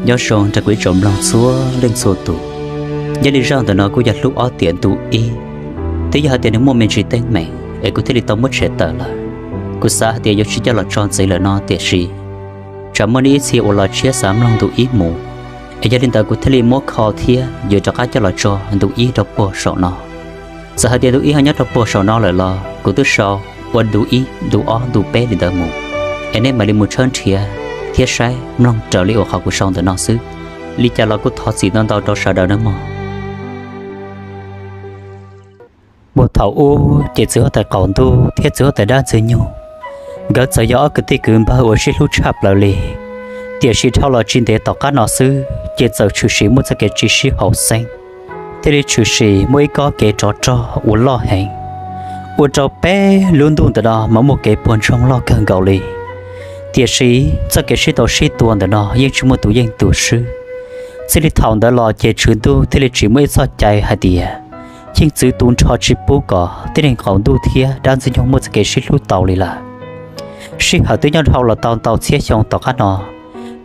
Nyob zoo rau kuv ib tsoom mloog txhua leej txhua tus. Nyob li zaj ntawm no kuj yog hlub ob tiam ntu ib, twb yog hais tias nws muaj me ntsis teeb meem es kuv thiaj li tau muab tshem tawm lawm. Kuv xav hais tias yuav tsis coj los tso ntxiv lawm no tiam sis tsam muaj nej ib txhia uas los tshiab xav mloog ntu ib mus, es yog li ntawd kuv thiaj li muab kho thiab yuav rov qab coj los tso ntu ib rau puag saum no. Txawm hais tias ntu ib ho nyob rau puag saum no lawm los kuv twb sau ua ntu ib, ntu ob, ntu peb li ntawd mus, es nej mam li mus tshawb nrhiav thiab saib mloog raws li uas qhov kuv sau ntawm no xwb. Li cas los kuj thov txim ntau ntau rau sawv daws nawb mog. Puag thaum ub ces txiv huab tais Qaum Ntuj thiab txiv huab tais Dab Ntxwg Nyug, nkawd txawm yog ob kwv tij kwv npawg uas sib hlub tshaj plaws li. Tiam sis dhau los tsis ntev tom qab no xwb ces txawm tshwm sim muaj txoj kev tsis sib haum xeeb, thiaj li tshwm sim muaj ib kob kev rov rog uas loj heev, ua rau peb lub ntuj ntawm no mas muaj kev puag ntsoog loj kawg nkaus li. Tiam sis txoj kev sib tau sib tua ntawm no yeej tsis muaj tus yeej tus swb. Txij li thaum ntawd los ces Tswv Ntuj thiaj li tsim muaj ib txoj cai hais tias yeej txwv tu nrho tsis pub kom tib neeg Qaum Ntuj thiab Dab Ntxwg Nyug muaj txoj kev sib hlub tau li lawm. Sij hawm twb nyob dhau los tau ntau txhiab xyoo tom qab no,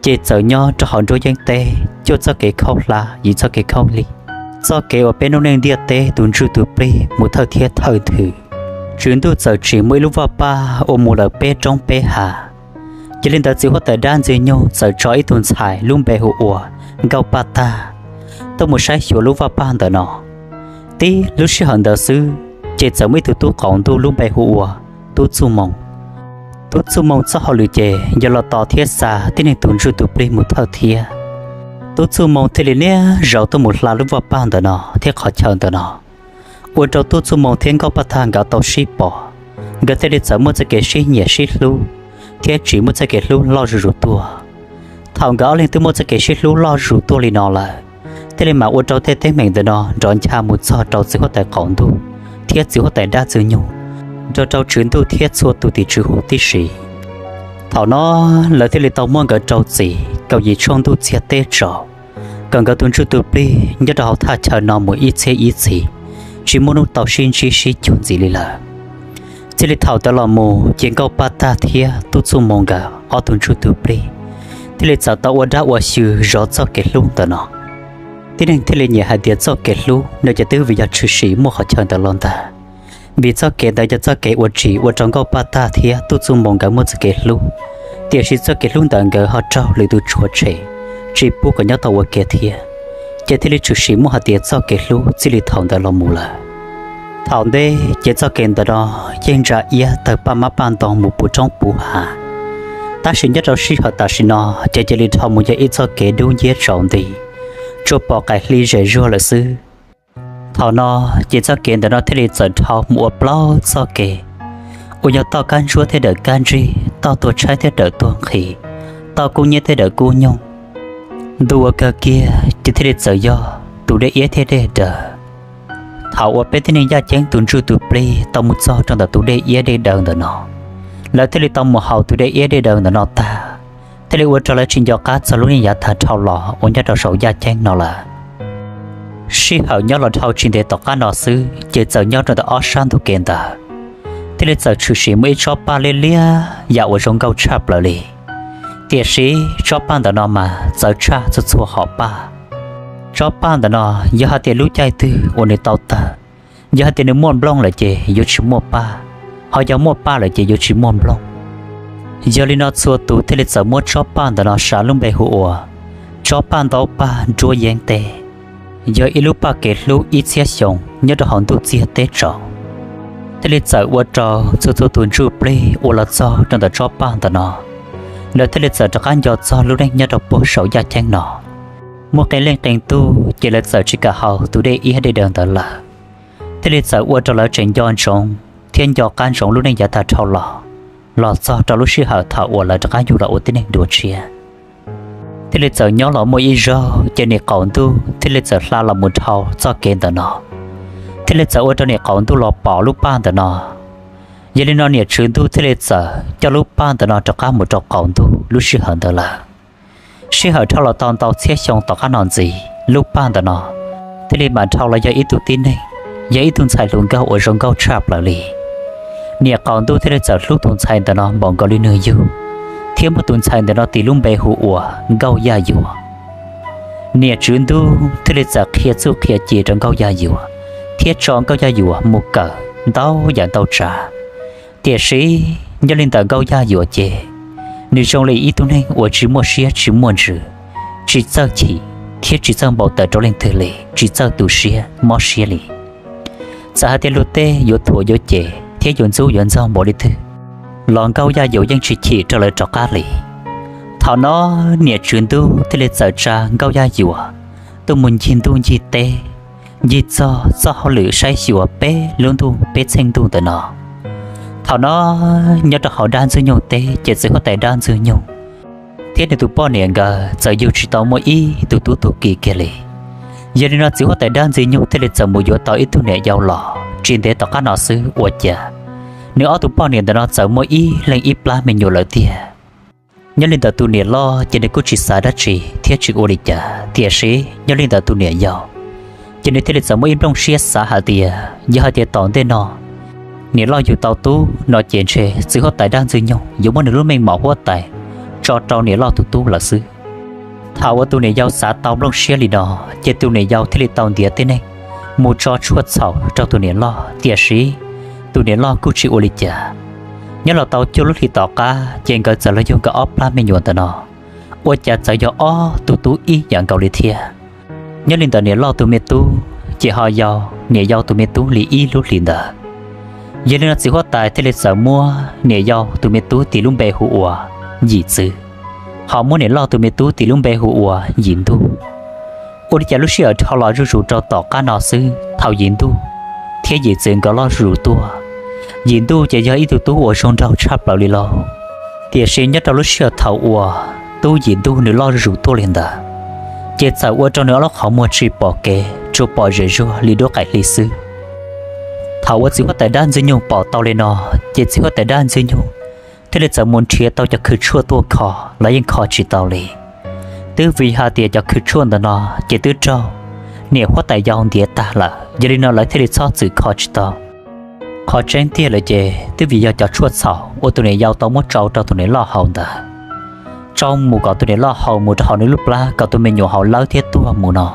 ces txawm nyob rau hauv nruab yeeb teb cuaj txoj kev khaub hlab yim txoj kev khaub lig, txoj kev uas peb noob neej ntiaj teb tus ntsuj tus plig mus thawj thiab thawj nthwv. Tswv Ntuj txawm tsim muaj ib lub vaj paj uas mus lawm peb roob peb hav. Yog li ntawd txiv huab tais Dab Ntxwg Nyug txawm tso ib tug ntxhais lub npe hu ua Nkauj Paj Tag tuaj mus saib xyuas lub vaj paj ntawm no. Tib lub sij hawm ntawd xwb, ces txawm muaj ib tug tub Qaum Ntuj lub npe hu ua Tub Txuj Moo. Tub Txuj Moo txoj hauj lwm ces yog los tos thiab xa tib neeg tus ntsuj tus plig mus thawj thiab. Tub Txuj Moo thiaj li niaj zaus tuaj mus hla lub vaj paj ntawm no thiab qhov chaw ntawm no, ua rau Tub Txuj Moo thiab Nkauj Paj Tag nkawd tau sib pom, nkawd thiaj li txawm muaj txoj kev sib nyiam sib hlub thiab tsim muaj txoj kev hlub loj zuj zus tuaj. Thaum nkawd ob leeg twb muaj txoj kev sib hlub loj zuj zus tuaj li no lawm, thiaj li mam ua rau tej teeb meem ntawm no nrov ncha mus txog rau txiv huab tais Qaum Ntuj thiab txiv huab tais Dab Ntxwg Nyug, nrog rau Tswv Ntuj thiab txhua tus tim tswv huv tib si. Thaum no lawv thiaj li tau muab nkawd rau txim kaum yim tshooj ntuj txiag teb tsaus, kom nkawd tus ntsuj tus plig nyob rau hauv thaj chaw no mus ib txhiab ib txhis, tsis muaj hnub tau sib ntsib sib cuag ntxiv li lawm. Txij li thaum ntawd los mus ces Nkauj Paj Tag thiab Tub Txuj Moo nkawd ob tug ntsuj tus plig thiaj li txawm tau ua dab ua xyw zov txoj kev hlub ntawm no. Tib neeg thiaj li nyiam hais tias txoj kev hlub no ces twb vim yog tshwm sim muaj qhov chaw ntawd los ntag, vim txoj kev ntawd yog txoj kev uas tsim ua rau Nkauj Paj Tag thiab Tub Txuj Moo nkawd muaj txoj kev hlub, tiam sis txoj kev hlub ntawd nkawd ho raug lwm tus tshua tshem, tsis pub kom nyob tau ua ke thiab. Ces thiaj li tshwm sim muaj hais tias txoj kev hlub txij li thaum ntawd los mus lawm. Thaum ntej ces txoj kev ntawm no yeej ntsa iab tawg paj mab paj ntoo mus puv roob puv hav, tab sis nyob rau sij hawm tam sim no ces cia li dhau mus yog ib txoj kev dub nciab tsaus nti, tsuas pom qaim hli zem zuag lawm xwb. Thaum no ces txoj kev ntawm no thiaj li txawm dhau mus ua plaub txoj kev, uas yog toj kab ntsuab thiab dawm kab ntsig, toj tuag tshaib thiab dawm tuag nqhis, toj kub nyiab thiab dawm kub nyoog. Ntu uas kawg kiag ces thiaj li txawm yog tus dej iab thiab dej daws. Thaum uas peb tib neeg yaj ceeb tus ntsuj tus plig tau mus txog rau ntawm tus dej iab dej daws ntawm no, lawv thiaj li tau mus haus tus dej iab dej daws ntawm no tag, thiaj li ua rau lawv tsis nco qab txog lub neej yav tag dhau los uas nyob rau saum yaj ceeb no lawm. Sij hawm nyob los dhau tsis ntev tom qab no xwb ces txawm nyob rau ntawm ob sab ntug kev ntawd, thiaj li txawm tshwm sim muaj ib tsob paj liab liab yam uas zoo nkauj tshaj plaws li. Tiam sis tsob paj ntawm no mas txawv tshaj txhua txhua hom paj. Tsob paj ntawm no yog hais tias lub caij twg uas nws tau tawg, yog hais tias nws muaj nplooj lawm ces yuav tsis muaj paj, ho yog muaj paj lawm ces yuav tsis muaj nplooj. Yog li no txhua tus thiaj li txawm muab tsob paj ntawm no sav lub npe hu ua tsob paj ntaub paj nruab yeeb teb. Yog ib lub paj kev hlub ib txhiab xyoo nyob rau hauv ntuj txiag teb tsaus, thiaj li txawm ua rau txhua txhua tus ntsuj plig uas los txog rau ntawm tsob paj ntawm no, lawv thiaj li txawm rov qab nco txog lub neej nyob rau puag saum yaj ceeb no. Muaj qee leej qee tug ces lawv txawm tsis kam haus tus dej iab dej daws ntawd lawm, thiaj li txawm ua rau lawv tseem nco ntsoov thiab nco qab ntsoov lub neej yav tag dhau los, los txog rau lub sij hawm thaum uas lawv rov qab yug los ua tib neeg dua tshiab. Thiaj li txawm nyob los muaj ib zaug ces niam qaum ntuj thiaj li txawm hla los mus dhau txoj kev ntawm no, thiaj li txawm ua rau niam qaum ntuj los pom lub paj ntawm no. Yog li no niam tswv ntuj thiaj li txawm coj lub paj ntawm no rov qab mus rau qaum ntuj lub sij hawm ntawd lawm. Sij hawm dhau los tau ntau txhiab xyoo tom qab no ntxiv, lub paj ntawm no thiaj li mam dhau los yog ib tug tib neeg, yog ib tug ntxhais hluas nkauj uas zoo nkauj tshaj plaws li. Niam qaum ntuj thiaj li txawm hlub tus ntxhais ntawm no npaum nkaus li nws yug, thiab muab tus ntxhais ntawm no tis lub npe hu ua Nkauj Yaj Yuam. Niam tswv ntuj thiaj li txawm qhia txuj qhia ci rau Nkauj Yaj Yuam, thiab tso Nkauj Yaj Yuam mus kawm ntau yam ntau tsav. Tiam sis nyob li ntawm Nkauj Yaj Yuam ces nws zoo li ib tug neeg uas tsis muaj siab tsis muaj ntsws, tsis txawj chim thiab tsis txawj npau taws rau leej twg li, tsis txawj tu siab mob siab li. Txawm hais tias luag tej yuav thuam yuav cem thiab yuav ntxub yuav ntxaug npaum li twg los Nkauj Yaj Yuam yeej tsis chim rau lawv rov qab li. Thaum no niam tswv ntuj thiaj li txawm tsa Nkauj Yaj Yuam tuaj mus ncig ntuj ncig teb, ncig txog txoj hauj lwm saib xyuas peb lub ntuj peb txheej ntuj ntawm no. Thaum no nyob rau hauv dab Ntxwg Nyoog teb ces txiv huab tais dab Ntxwg Nyoog thiab nws tus poj niam nkawd txawm yug tsis tau muaj ib tug tub tug ki kiag li. Yog li no txiv huab tais dab Ntxwg Nyoog thiaj li txawm mus yuav tau ib tug niam yau los tsis ntev tom qab no xwb ua cas nws ob tug poj niam ntawm no txawm muaj ib leeg ib plab me nyuam lawm tiag. Nyob li ntawm tus niam loj ces nws kuj tsis xav dab tsi thiab tsis ua li cas, tiam sis nyob li ntawm tus niam yau ces nws thiaj li txawm muaj ib nplooj siab xav hais tias yog hais tias tom ntej no niam loj yug tau tub no ces ntshe txiv huab tais dab Ntxwg Nyoog yuav muab nws lub meej mom huab tais tso rau niam loj tus tub lawm xwb. Thaum uas tus niam yau xav tau nplooj siab li no, ces tus niam yau thiaj li tau ntiav tib neeg mus tso tshuaj txhaum rau tus niam loj, tiam sis tus niam loj kuj tsis ua li cas. Nyob los tau cuaj lub hlis tom qab ces nkawd txawm los yug nkawd ob plab me nyuam ntawm no, ua cas txawm yog ob tug tub ib yam nkaus li thiab. Nyob li ntawm niam loj tus me tub ces ho yau niam yau tus me tub li ib lub hlis ntawd. Yog li no txiv huab tais thiaj li txawm muab niam yau tus me tub tis lub npe hu ua Yim Txwv, ho muab niam loj tus me tub tis lub npe hu ua Yim Ntuj. Ua li cas lub sij hawm dhau los zuj zus rau tom qab no xwb, thaum Yim Ntuj thiab Yim Txwv nkawd loj zuj zus tuaj, Yim Ntuj ces yog ib tug tub uas zoo nraug tshaj plaws li lauj. Tiam sis nyob rau lub sij hawm thaum uas tub Yim Ntuj nws loj zuj zus tuaj li ntawd, ces txawm ua rau nws ob lub qhov muag tsis pom kev, tsuas pom zem zuag li duab qaim hli xwb. Thaum uas txiv huab tais dab Ntxwg Nyoog pom tau li no, ces txiv huab tais dab Ntxwg Nyoog thiaj li txawm mus nrhiav tau cov khw tshuaj tuaj kho los yeej kho tsis tau li. Twb vim hais tias cov khw tshuaj ntawm no ces twb raug niam huab tais yau ntiav tag lawm, yog li no lawv thiaj li txhob txwm kho tsis tau. Qhov tseeb tiag lawm ces twb vim yog cov tshuaj txhaum uas tus niam yau tau muab tsau rau tus niam loj haus ntawd, tsau mus kom tus niam loj haus mus rau hauv nws lub plab kom tus me nyuam haus lawb thiab tuag mus no.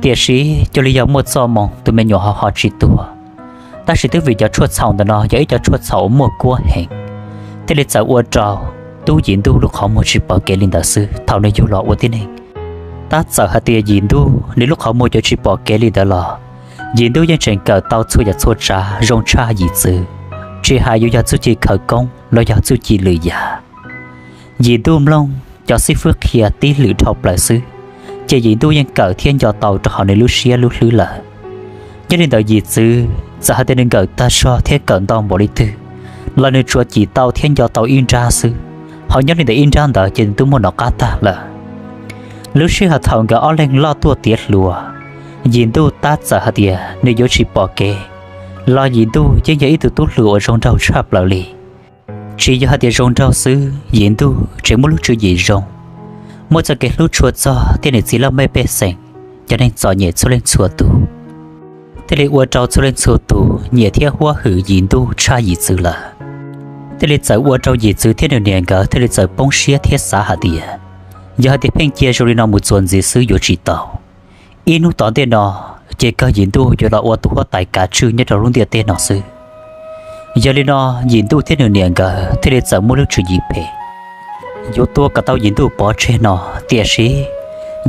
Tiam sis cuag li yog muaj txoj moo tus me nyuam ho ho tsis tuag. Tab sis twb vim cov tshuaj txhaum ntawm no yog ib cov tshuaj txhaum uas muaj kuab heev, thiaj li txawm ua rau tub Yim Ntuj lub qhov muag tsis pom kev li ntawd xwb thaum nws yug los ua tib neeg. Tab txawm hais tias Yim Ntuj nws lub qhov muag yuav tsis pom kev li ntawd los, Yim Ntuj yeej tseem kawm tau txhua yam txhua tsav zoo tshaj Yim Txwv, tsis hais yuav yog txuj ci khawv koob los yog txuj ci lwm yam. Yim Ntuj mloog cov xib fwb qhia tib lwm dhau plaws xwb, ces Yim Ntuj yeej kawm thiab nco tau rau hauv nws lub siab lub hlwb lawm. Nyob li ntawm Yim Txwv, txawm hais tias nws nkawm tag zog thiab kawm ntau npaum li twg los nws tsuas cim tau thiab nco tau ib nrab xwb, ho nyob li ntawm ib nrab ntawd ces nws twb muaj nom qab tag lawm. Lub sij hawm thaum nkawd ob leeg loj tuaj tiav hluas, Yim Ntuj tab txawm hais tias nws yuav tsis pom kev los Yim Ntuj yeej yog ib tug tub hluas uas zoo nraug tshaj plaws li. Tsis yog hais tias zoo nraug xwb, Yim Ntuj tseem muaj lub tswv yim zoo, muaj txoj kev hlub tshua txog thiab niam txiv laj mej pej xeem, cov neeg txom nyem txhua leej txhua tus, thiaj li ua rau txhua leej txhua tus nyiam thiab huab hwm Yim Ntuj tshaj Yim Txwv lawm. Thiaj li txawm ua rau Yim Txwv thiab nws niam nkawd thiaj li txawm poob siab thiab xav hais tias, yog hais tias pheej cia zoo li no mus txuas ntxiv xwb yuav tsis tau. Ib hnub tom ntej no, ces kawg Yim Ntuj yuav los ua tus huab tais kav tswj nyob rau lub ntiaj teb no xwb. Yog li no, Yim Ntuj thiab nws niam nkawd thiaj li txawm muaj lub tswv yim phem yuav tua kom tau Yim Ntuj pov tseg no, tiam sis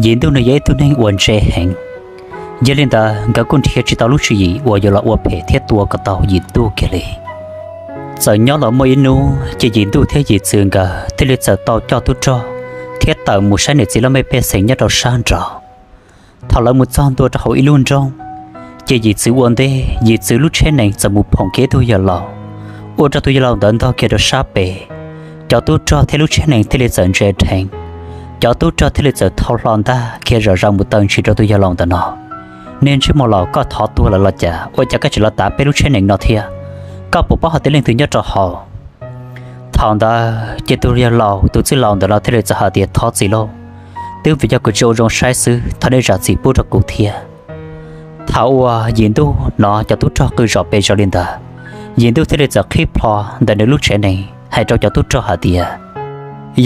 Yim Ntuj nws yog ib tug neeg uas ntse heev. Yog li ntawd nkawd kuj nrhiav tsis tau lub tswv yim uas yuav los ua phem thiab tua kom tau Yim Ntuj kiag li. Txawm nyob los muaj ib hnub ces Yim Ntuj thiab Yim Txwv nkawd thiaj li txawm tau coj tub rog thiab tawm mus saib niam txiv laj mej pej xeem nyob rau sab nraud. Thaum lawv mus txog ntua rau hauv ib lub nroog, ces Yim Txwv ua ntej, Yim Txwv lub tsheb nees txawm mus phoom kiag ib tug yawg laus, ua rau tus yawg laus ntawd ntog kiag rau sab pem. Cov tub rog thiab lub tsheb nees thiaj li txawm ntse dheev. Cov tub rog thiaj li txawm thau hlo ntaj khiav zom zaws mus taw ntshis rau tus yawg laus ntawd no, Niag ntsej muag laus, koj thov tuag lawm los cas? Ua cas koj tseem los tav peb lub tsheb nees no thiab? Koj puas paub hais tias leej twg nyob rau hauv? Thaum ntawd ces tus yawg laus, tus txwj laus ntawd no thiaj li txawm hais tias, thov txim lauj, twb vim yog kuv tsis ua zoo saib xwb, thov nej zam txim pub rau kuv thiab. Thaum uas Yim Ntuj hnov cov tub rog qw zom pes zos li ntawd, Yim Ntuj thiaj li txawm qhib plho ntawm nws lub tsheb nees hais rau cov tub rog hais tias,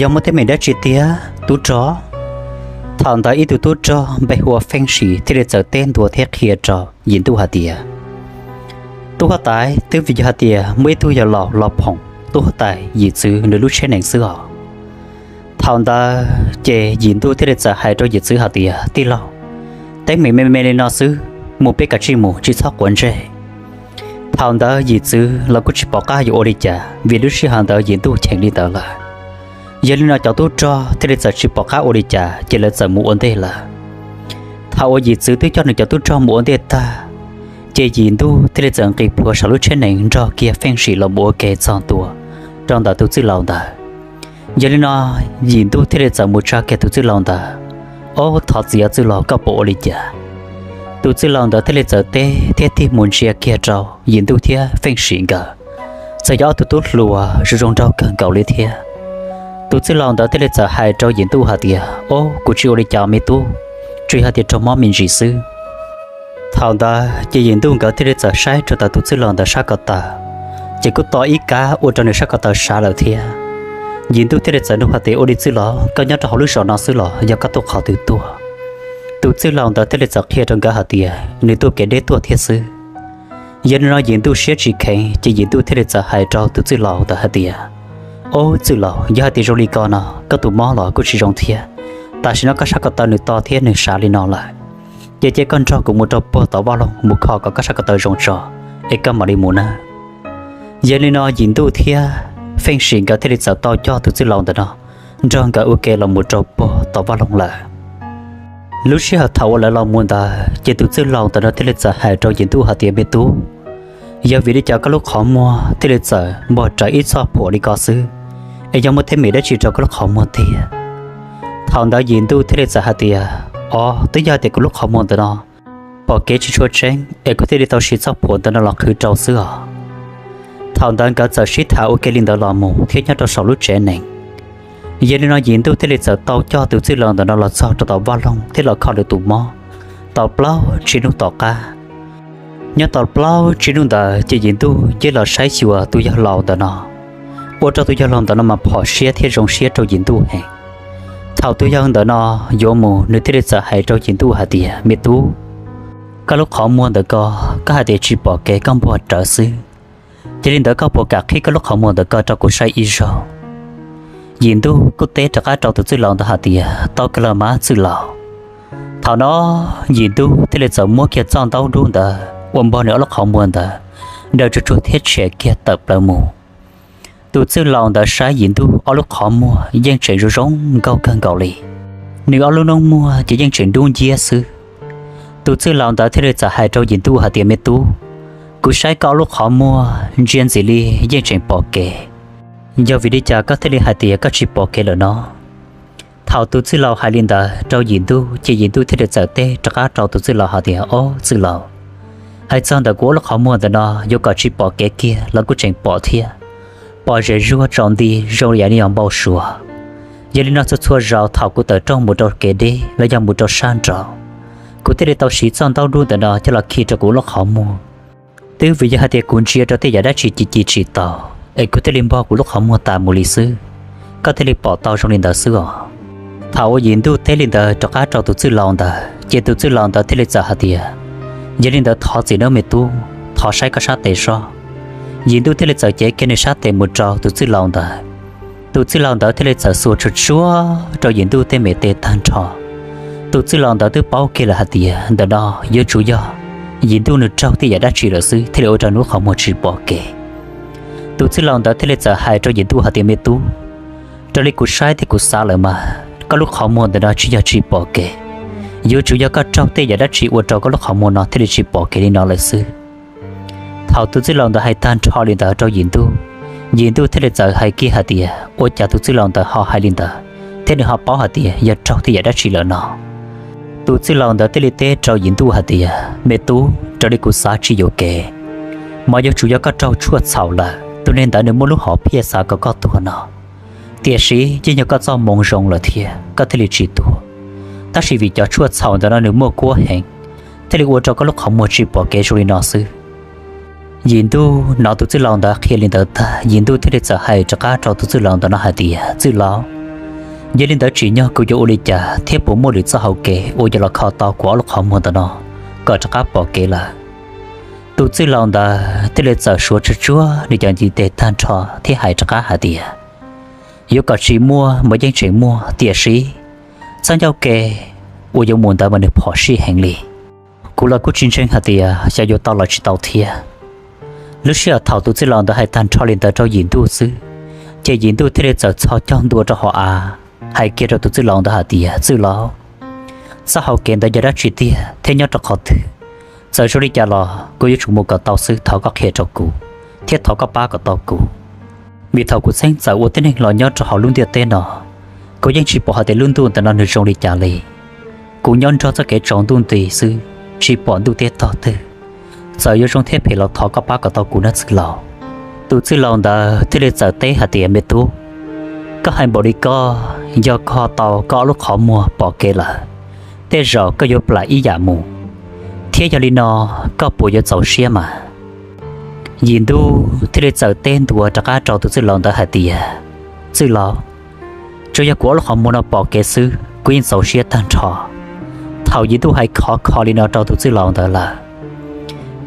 yog muaj teeb meem dab tsi tiag tub rog? Thaum ntawd ib tug tub rog npe hu ua Feej Sim thiaj li txawm teb ntua thiab qhia rau Yim Ntuj hais tias, tub huab tais, twb vim yog hais tias muaj ib tug yawg laus los phoom tub huab tais Yim Txwv nws lub tsheb nees xwb os. Thaum ntawd ces Yim Ntuj thiaj li txawm hais rau Yim Txwv hais tias, tij laug, teeb meem me me li no xwb, mus peb kav tsij mus, tsis txhob quav ntsej. Thaum ntawd Yim Txwv los kuj tsis pom qab yuav ua li cas vim lub sij hawm ntawd Yim Ntuj cheem li ntawd lawm. Yog li no cov tub rog thiaj li txawm tsis pom qab ua li cas ces lawv txawm mus ua ntej lawm. Thaum uas Yim Txwv twb coj nws cov tub rog mus ua ntej tag, ces Yim Ntuj thiaj li txawm nqis plhuav saum lub tsheb nees nrog kiag Feej Sim los mus ua ke txog ntua rau ntawm tus txwj laus ntawd. Yog li no Yim Ntuj thiaj li txawm mus tsa kiag tus txwj laus ntawd, ob thov txim os txwj laus, koj puas ua li cas? Tus txwj laus ntawd thiaj li txawm teb thiab tig mus ntsia kiag rau Yim Ntuj thiab Feej Sim nkawd, txawm yog ob tug tub hluas zoo zoo nraug kawg nkaus li thiab. Tus txwj laus ntawd thiaj li txawm hais rau Yim Ntuj hais tias, ob, kuv tsis ua li cas me tub, tsuas yog tias raug mob me ntsis xwb. Thaum ntawd ces Yim Ntuj nkawd thiaj li txawm saib rau ntawm tus txwj laus ntawd sab ko taw, ces kuj to ib kab ua rau nws sab ko taw sav lawm thiab. Yim Ntuj thiaj li txawm nug hais tias, ua li txwj laus, koj nyob rau hauv lub zos no xwb los yog koj tuaj qhov twg tuaj? Tus txwj laus ntawd thiaj li txawm qhia rau nkawd hais tias nws tuaj kev deb tuaj thiab xwb. Yog li no Yim Ntuj siab tsis kheev ces Yim Ntuj thiaj li txawm hais rau tus txwj laus ntawd hais tias, ob txwj laus, yog hais tias zoo li ko no koj tus mob los kuj tsis zoo thiab. Tam sim no koj sab ko taw nws to thiab nws sav li no lawm, ces cia koj nrog kuv mus rau puag tom vaj loog mus kho kom koj sab ko taw zoo tso, es koj mam li mus nawb. Yog li no Yim Ntuj thiab Feej Sim nkawd thiaj li txawm tau coj tus txwj laus ntawm no nrog nkawd ua ke los mus rau puag tom vaj loog lawm. Lub sij hawm thaum uas lawv los mus ntawd ces tus txwj laus ntawm no thiaj li txawm hais rau Yim Ntuj hais tias, me tub, yog vim li cas koj lub qhov muag thiaj li txawm npog rawv ib txoj phuam li ko xwb, es yog muaj teeb meem dab tsi rau koj lub qhov muag tiag? Thaum ntawd Yim Ntuj thiaj li txawm hais tias, ob, twb yog tias kuv lub qhov muag ntawm no pom kev tsis tshua tseeb es kuv thiaj li tau siv txoj phuam ntawm no los qhwv rau xwb os. Thaum ntawd nkawd txawm sib tham ua ke li ntawd los mus thiab nyob rau saum lub tsev nees. Yog li no Yim Ntuj thiaj li txawm tau coj tus txwj laus ntawm no los txog rau tom vaj loog thiab los kho lawv tus mob tau plaub tsib hnub tom qab. Nyob tau plaub tsib hnub ntawd ces Yim Ntuj cia li los saib xyuas tus yawg laus ntawm no, ua rau tus yawg laus ntawm no mas phom siab thiab zoo siab rau Yim Ntuj heev. Thaum tus yawg ntawm no yuav mus nws thiaj li txawm hais rau Yim Ntuj hais tias, me tub, koj lub qhov muag ntawm ko, koj hais tias tsis pom kev koj npog rawv xwb, yog li ntawd koj puas kam qhib koj lub qhov muag ntawm ko rau kuv saib ib zaug? Yim Ntuj kuj teb rov qab rau tus txwj laus ntawd hais tias, tau kawg los mas txwj laus. Thaum no Yim Ntuj thiaj li txawm muab kiag txoj ntaub dub ntawd uas npog nws ob lub qhov muag ntawd daws tsuag tsuag thiab tshem kiag tawm plaws mus. Tus txwj laus ntawd saib Yim Ntuj ob lub qhov muag yeej tseem zoo zoo nkauj kawg nkaus li, nws ob lub noob muag ces yeej tseem dub nciab xwb. Tus txwj laus ntawd thiaj li txawm hais rau Yim Ntuj hais tias, me tub, kuv saib koj ob lub qhov muag ntsia ntxim li yeej tseem pom kev, yog vim li cas koj thiaj li hais tias koj tsis pom kev lawm no? Thaum tus txwj laus hais li ntawd rau Yim Ntuj ces Yim Ntuj thiaj li txawm teb rov qab rau tus txwj laus hais tias, ob txwj laus, hais txog ntawm kuv ob lub qhov muag ntawm no yuav kom tsis pom kev kiag los kuj tseem pom thiab, pom zem zuag tsaus nti zoo li yam li yog npau suav. Yog li no txhua txhua zaus thaum kuv tawm rooj mus rau kev deb los yog mus rau sab nraud, kuv thiaj li tau siv txoj ntaub dub ntawm no coj los khi rau kuv lub qhov muag. Twb vim yog hais tias kuv ntsia rau tej yam dab tsi ci ci tsis taus es kuv thiaj li npog kuv lub qhov muag tas mus li xwb, koj thiaj li pom tau zoo li ntawd xwb os. Thaum uas Yim Ntuj teb li ntawd rov qab rau tus txwj laus ntawd ces tus txwj laus ntawd thiaj li txawm hais tias, yog li ntawd thov txim nawb me tub, thov saib koj sab tes soj. Yim Ntuj thiaj li txawm cev kiag nws sab tes mus rau tus txwj laus ntawd. Tus txwj laus ntawd thiaj li txawm xuas tsuag tsuag rau Yim Ntuj tej me tes tag nrho. Tus txwj laus ntawd twb paub kiag lawm hais tias ntawm no yuav tsum yog Yim Ntuj nws raug tej yam dab tsi lawm xwb thiaj li ua rau nws lub qhov muag tsis pom kev. Tus txwj laus ntawd thiaj li txawm hais rau Yim Ntuj hais tias, me tub, raws li kuv saib thiab kuv xav lawm mas koj lub qhov muag ntawm no tsis yog tsis pom kev, yuav tsum yog koj raug tej yam dab tsi ua rau koj lub qhov muag no thiaj li tsis pom kev li no lawm xwb. Thaum tus txwj laus ntawd hais tag nrho li ntawd rau Yim Ntuj, Yim Ntuj thiaj li txawm hais kiag hais tias, ua cas tus txwj laus ntawd ho hais li ntawd thiab nws ho paub hais tias yog raug tej yam dab tsi lawm no? Tus txwj laus ntawd thiaj li teb rau Yim Ntuj hais tias, me tub, raws li kuv xav tsis yuam kev, mas yuav tsum yog koj raug tshuaj txhaum lawm. Tus neeg ntawd nws muaj lub hom phiaj xav kom koj tuag no, tiam sis yeej yog koj txoj moo zoo lawm thiab koj thiaj li tsis tuag. Tab sis vim cov tshuaj txhaum ntawd no nws muaj kuab heev, thiaj li ua rau koj lub qhov muag tsis pom kev zoo li no xwb. Yim Ntuj hnov tus txwj laus ntawd qhia li ntawd tag, Yim Ntuj thiaj li txawm hais rov qab rau tus txwj laus ntawd no hais tias, txwj laus, Yog li ntawd tsim nyog kuv yuav ua li cas thiab puas muaj lwm txoj hauv kev uas yuav los kho tau kuv ob lub qhov muag ntawm no kom rov qab pom kev lawm? Tus txwj laus ntawd thiaj li txawm suav tsuag tsuag nws cov ntiv tes tag nrho thiab hais rov qab hais tias, yuav kom tsis muaj mas yeej tseem muaj, tiam sis txoj ncauj ke uas yuav mus ntawd mas nws phom sij heev li. Kuv los kuj tsis ntseeg hais tias xyov yuav tau los tsis tau thiab. Lub sij hawm thaum tus txwj laus ntawd hais tag nrho li ntawd rau Yim Ntuj xwb, ces Yim Ntuj thiaj li txawm txhos caug ntua rau hauv av, hais kiag rau tus txwj laus ntawd hais tias, txwj laus, txoj hauv kev ntawd yog dab tsi tiag thiab nyob rau qhov twg? Txawm zoo li cas los kuv yuav tsum mus kom tau xwb, thov koj qhia rau kuv thiab thov koj pab kom tau kuv. Vim thaum kuv txheeb txawm ua tib neeg los nyob rau hauv lub ntiaj teb no, kuv yeej tsis pom hais tias lub ntuj ntawm no nws zoo li cas li. Kuv nyob nrog txoj kev tsaus ntuj nti xwb, tsis pom ntuj teb tog twg. Txawm yuav zoo thiab phem los thov koj pab kom tau kuv nawb txwj laus. Tus txwj laus ntawd thiaj li txawm teb hais tias, me tub, koj hais npaum li koj, yog koj tau koj ob lub qhov muag pom kev lawm, tej zaum koj yuav plam ib yam mus, thiab yog li no koj puas yuav txaus siab mas? Yim Ntuj thiaj li txawm teb ntua rov qab rau tus txwj laus ntawd hais tias, txwj laus, tsuas yog kuv ob lub qhov muag no pom kev xwb kuv yeej txaus siab tag nrho. Thaum Yim Ntuj hais khov kho li no rau tus txwj laus ntawd lawm,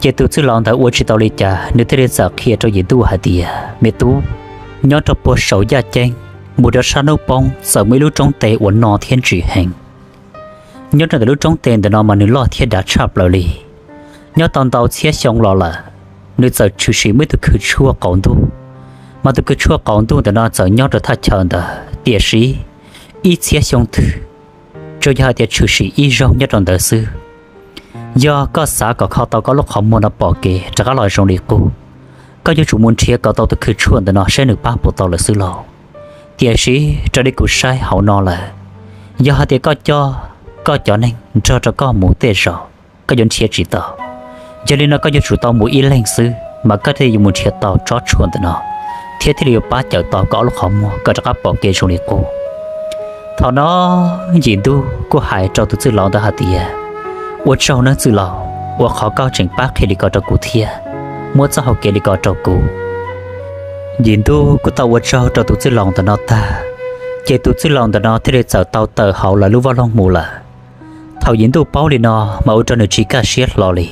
ces tus txwj laus ntawd ua tsis tau li cas, nws thiaj li txawm qhia rau Yim Ntuj hais tias, me tub, nyob rau puag saum yaj ceeb mus rau sab hnub poob txawm muaj ib lub roob tes uas no thiab ntsim heev. Nyob rau ntawm lub roob tes ntawm no mas nws loj thiab dav tshaj plaws li. Nyob tau ntau txhiab xyoo los lawm, nws txawm tshwm sim muaj ib tug khw tshuaj qaus ntuj, mas tus khw tshuaj qaus ntuj ntawm no txawm nyob rau thaj chaw ntawd, tiam sis ib txhiab xyoo twg tsuas yog hais tias tshwm sim ib zaug nyob rau ntawd xwb. Yog koj xav kom kho tau koj lub qhov muag no pom kev rov qab los zoo li qub, koj yuav tsum mus nrhiav kom tau tus khw tshuaj ntawm no saib nws pab puas tau lawm xwb lauj. Tiam sis raws li kuv saib hauv no lawm, yog hais tias koj coj koj cov neeg nrog rau koj mus tej zaum koj yuav nrhiav tsis tau. Yog li no koj yuav tsum tau mus ib leeg xwb mas koj thiaj yuav mus nrhiav tau tsob tshuaj ntawm no, thiab thiaj li yuav pab cawm tau koj ob lub qhov muag kom rov qab pom kev zoo li qub. Thaum no Yim Ntuj kuj hais rau tus txwj laus ntawd hais tias, ua tsaug nawb txwj laus uas qhov koj tseem pab qhia li ko rau kuv thiab muab txoj hau kev li ko rau kuv. Yim Ntuj kuj tau ua tsaug rau tus txwj laus ntawm no tag, ces tus txwj laus ntawm no thiaj li txawm tau tawm hauv lawv lub vaj loog mus lawm. Thaum Yim Ntuj paub li no mas ua rau nws tsis kaj siab hlo li.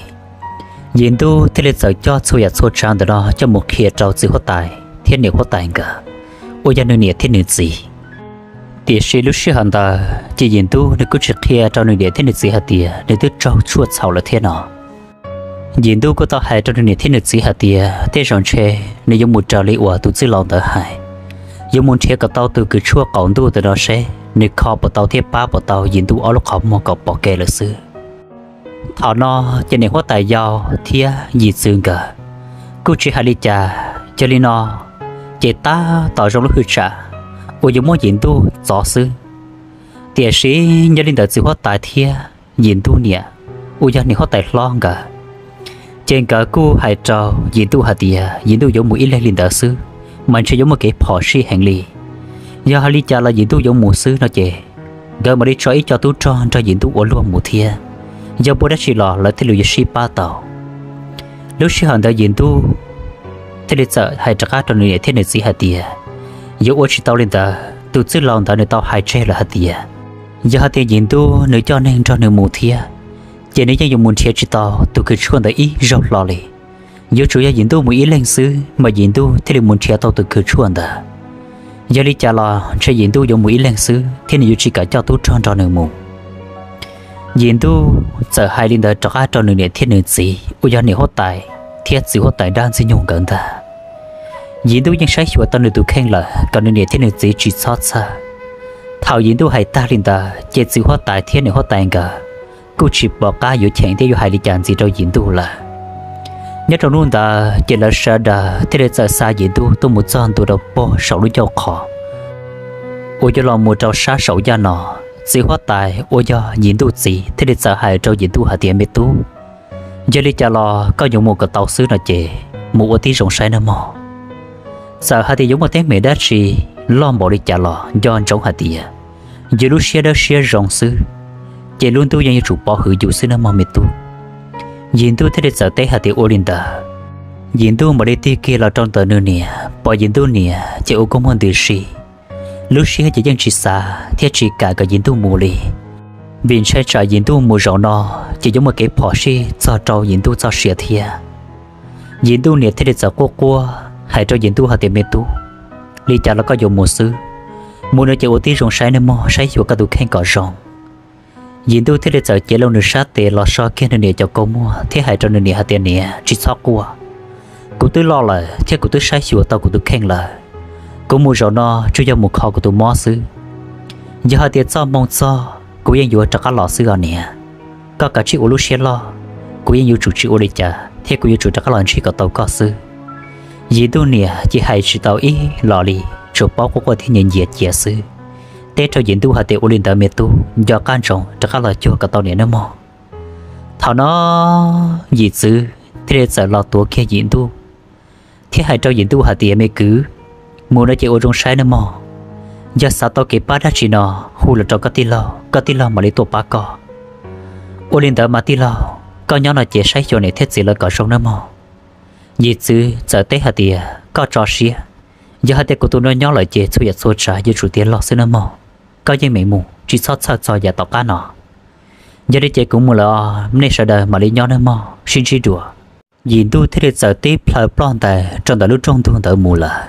Yim Ntuj thiaj li txawm coj txhua yam txhua tsav ntawm no coj mus qhia rau txiv huab tais thiab niam huab tais nkawd, uas yog nws niam thiab nws txiv. Tiam sis lub sij hawm ntawd ces Yim Ntuj nws kuj tsis qhia rau nws niam thiab nws txiv hais tias nws twb raug tshuaj txhaum lawm thiab no. Yim Ntuj kuj tau hais rau nws niam thiab nws txiv hais tias tej zaum ntshe nws yuav mus raws li uas tus txwj laus ntawd hais, yuav mus nrhiav kom tau tus kws tshuaj qaum ntuj ntawm no seb nws kho puas tau thiab pab puas tau Yim Ntuj ob lub qhov muag kom pom kev lawm xwb. Thaum no ces niam huab tais yau thiab Yim Txwv nkawd kuj tsis hais li cas. Yog li no ces tab tom zoo lub hwj tsam uas yuav muab Yim Ntuj txov xwb. Tiam sis nyob li ntawd txiv huab tais thiab Yim Ntuj niam, uas yog niam huab tais hlob nkawd, ces nkawd kuj hais rau Yim Ntuj hais tias Yim Ntuj yuav mus ib leeg li ntawd xwb mas ntshe yuav muaj kev phom sij heev li. Yog hais li cas los Yim Ntuj yuav mus xwb no ces nkawd mam li tso ib co tub rog nrog Yim Ntuj ua luag mus thiab, yog muaj dab tsi los lawv thiaj li yuav sib pab tau. Lub sij hawm ntawd Yim Ntuj thiaj li txawm hais rov qab rau nws niam thiab nws txiv hais tias yuav ua tsis tau li ntawd, tus txwj laus ntawd nws tau hais tseg lawm hais tias yog hais tias Yim Ntuj nws coj neeg nrog nws mus thiab, ces nws yeej yuav mus nrhiav tsis tau tus kws tshuaj ntawd ib zaug hlo li. Yuav tsum yog Yim Ntuj mus ib leeg xwb mas Yim Ntuj thiaj li mus nrhiav tau tus kws tshuaj ntawd. Yog li cas los ntshe Yim Ntuj yuav mus ib leeg xwb thiab nws yuav tsis kam coj tub rog nrog nws mus. Yim Ntuj txawm hais li ntawd rov qab rau nws niam thiab nws txiv uas yog niam huab tais thiab txiv huab tais dab Ntxwg Nyoog nkawd ntag. Yim Ntuj yeej saib xyuas tau nws tus kheej lawm kom nws niam thiab nws txiv tsis txhob txhawj. Thaum Yim Ntuj hais tag li ntawd ces txiv huab tais thiab niam huab tais nkawd kuj tsis pom qab yuav cheem thiab yuav hais li cas ntxiv rau Yim Ntuj lawm. Nyob rau hnub ntawd ces lawv sawv daws thiaj li txawm xa Yim Ntuj tuaj mus txog ntua rau puag saum lub ncauj qhov uas yuav los mus rau sab saum yaj no. Txiv huab tais uas yog Yim Ntuj txiv thiaj li txawm hais rau Yim Ntuj hais tias me tub, yog li cas los koj yuav mus kom tau xwb no ces mus ua tib zoo saib nawb mog. Txawm hais tias yuav muaj teeb meem dab tsi loj npaum li cas los nco ntsoov hais tias yus lub siab dawb siab zoo xwb ces lub ntuj yeej yuav tsum pov hwm yus xwb nawb mog me tub. Yim Ntuj thiaj li txawm teb hais tias ua li ntawd. Yim Ntuj mam li tig kiag los rau ntawm nws niam, pom Yim Ntuj niam ces ua kua muag ntws si. lub siab ces yeej tsis xav thiab tsis kam kom Yim Ntuj mus li, vim ntshai tsam Yim Ntuj mus zaum no ces yuav muaj kev phom sij txog rau Yim Ntuj txoj sia thiab. Yim Ntuj niam thiaj li txawm quaj quaj hais rau Yim Ntuj hais tias, Me tub, li cas los koj yuav mus xwb, mus no ces ua tib zoo saib nawb mog, saib xyuas koj tus kheej kom zoo. Yim Ntuj thiaj li txawm cev loo nws sab tes los so kiag nws niam cov kaus muag thiab hais rau nws niam hais tias, Niam, tsis txhob quaj, kuv twb loj lawm thiab kuv twb saib xyuas tau kuv tus kheej lawm. Kuv mus zaum no tsuas yog mus kho kuv tus mob xwb. Yog hais tias txoj hmoo txog kuv yeej yuav rov qab los xwb os niam. Koj kav tsij ua lub siab loj, kuv yeej yuav tsum tsis ua li cas thiab kuv yuav tsum rov qab los ntsib kom tau koj xwb. Yim Ntuj niam ces hais tsis tau ib los li, tsuas paub quaj quaj thiab nyiav nyiav cia xwb. Teb rau Yim Ntuj hais tias, Ua li ntawd me tub, nco qab ntsoov rov qab los cuag kom tau niam nawb mog. Thaum no Yim Txwv thiaj li txawm los tuav kiag Yim Ntuj thiab hais rau Yim Ntuj hais tias, Me kwv, mus no ces ua zoo saib nawb mog. Yog xav tau kev pab dab tsi no, hu los rau koj tij laug, koj tij laug mam li tuaj pab koj. Ua li ntawd mas tij laug, koj nyob no ces saib xyuas niam thiab txiv lawv kom zoo nawb mog. Yim Txwv txawm teb hais tias, Koj tso siab, yog hais tias kuv tus no nyob lawm ces txhua yam txhua tsav yuav tsum tiav log xwb nawb mog. Koj yeej meem mus, tsis txhob txhawj txog yam tom qab no. Yog li ces kuv mus lawm os, nej sawv daws mam li nyob nawb mog, sib ntsib dua. Yim Ntuj thiaj li txawm tib plhaw ploj ntais rau ntawm lub rooj ntug ntawd mus lawm.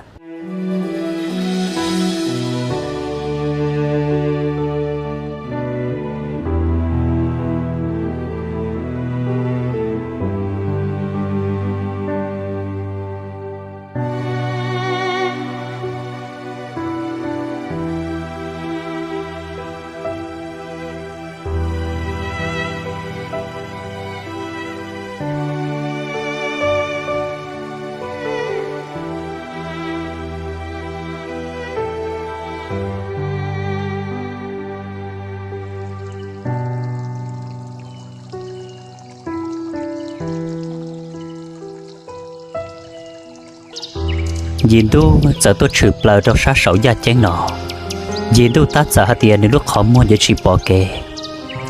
Yim Ntuj txawm tuaj tshwm plaws rau sab saum yaj ceeb no. Yim Ntuj tab txawm hais tias nws lub qhov muag yuav tsis pom kev,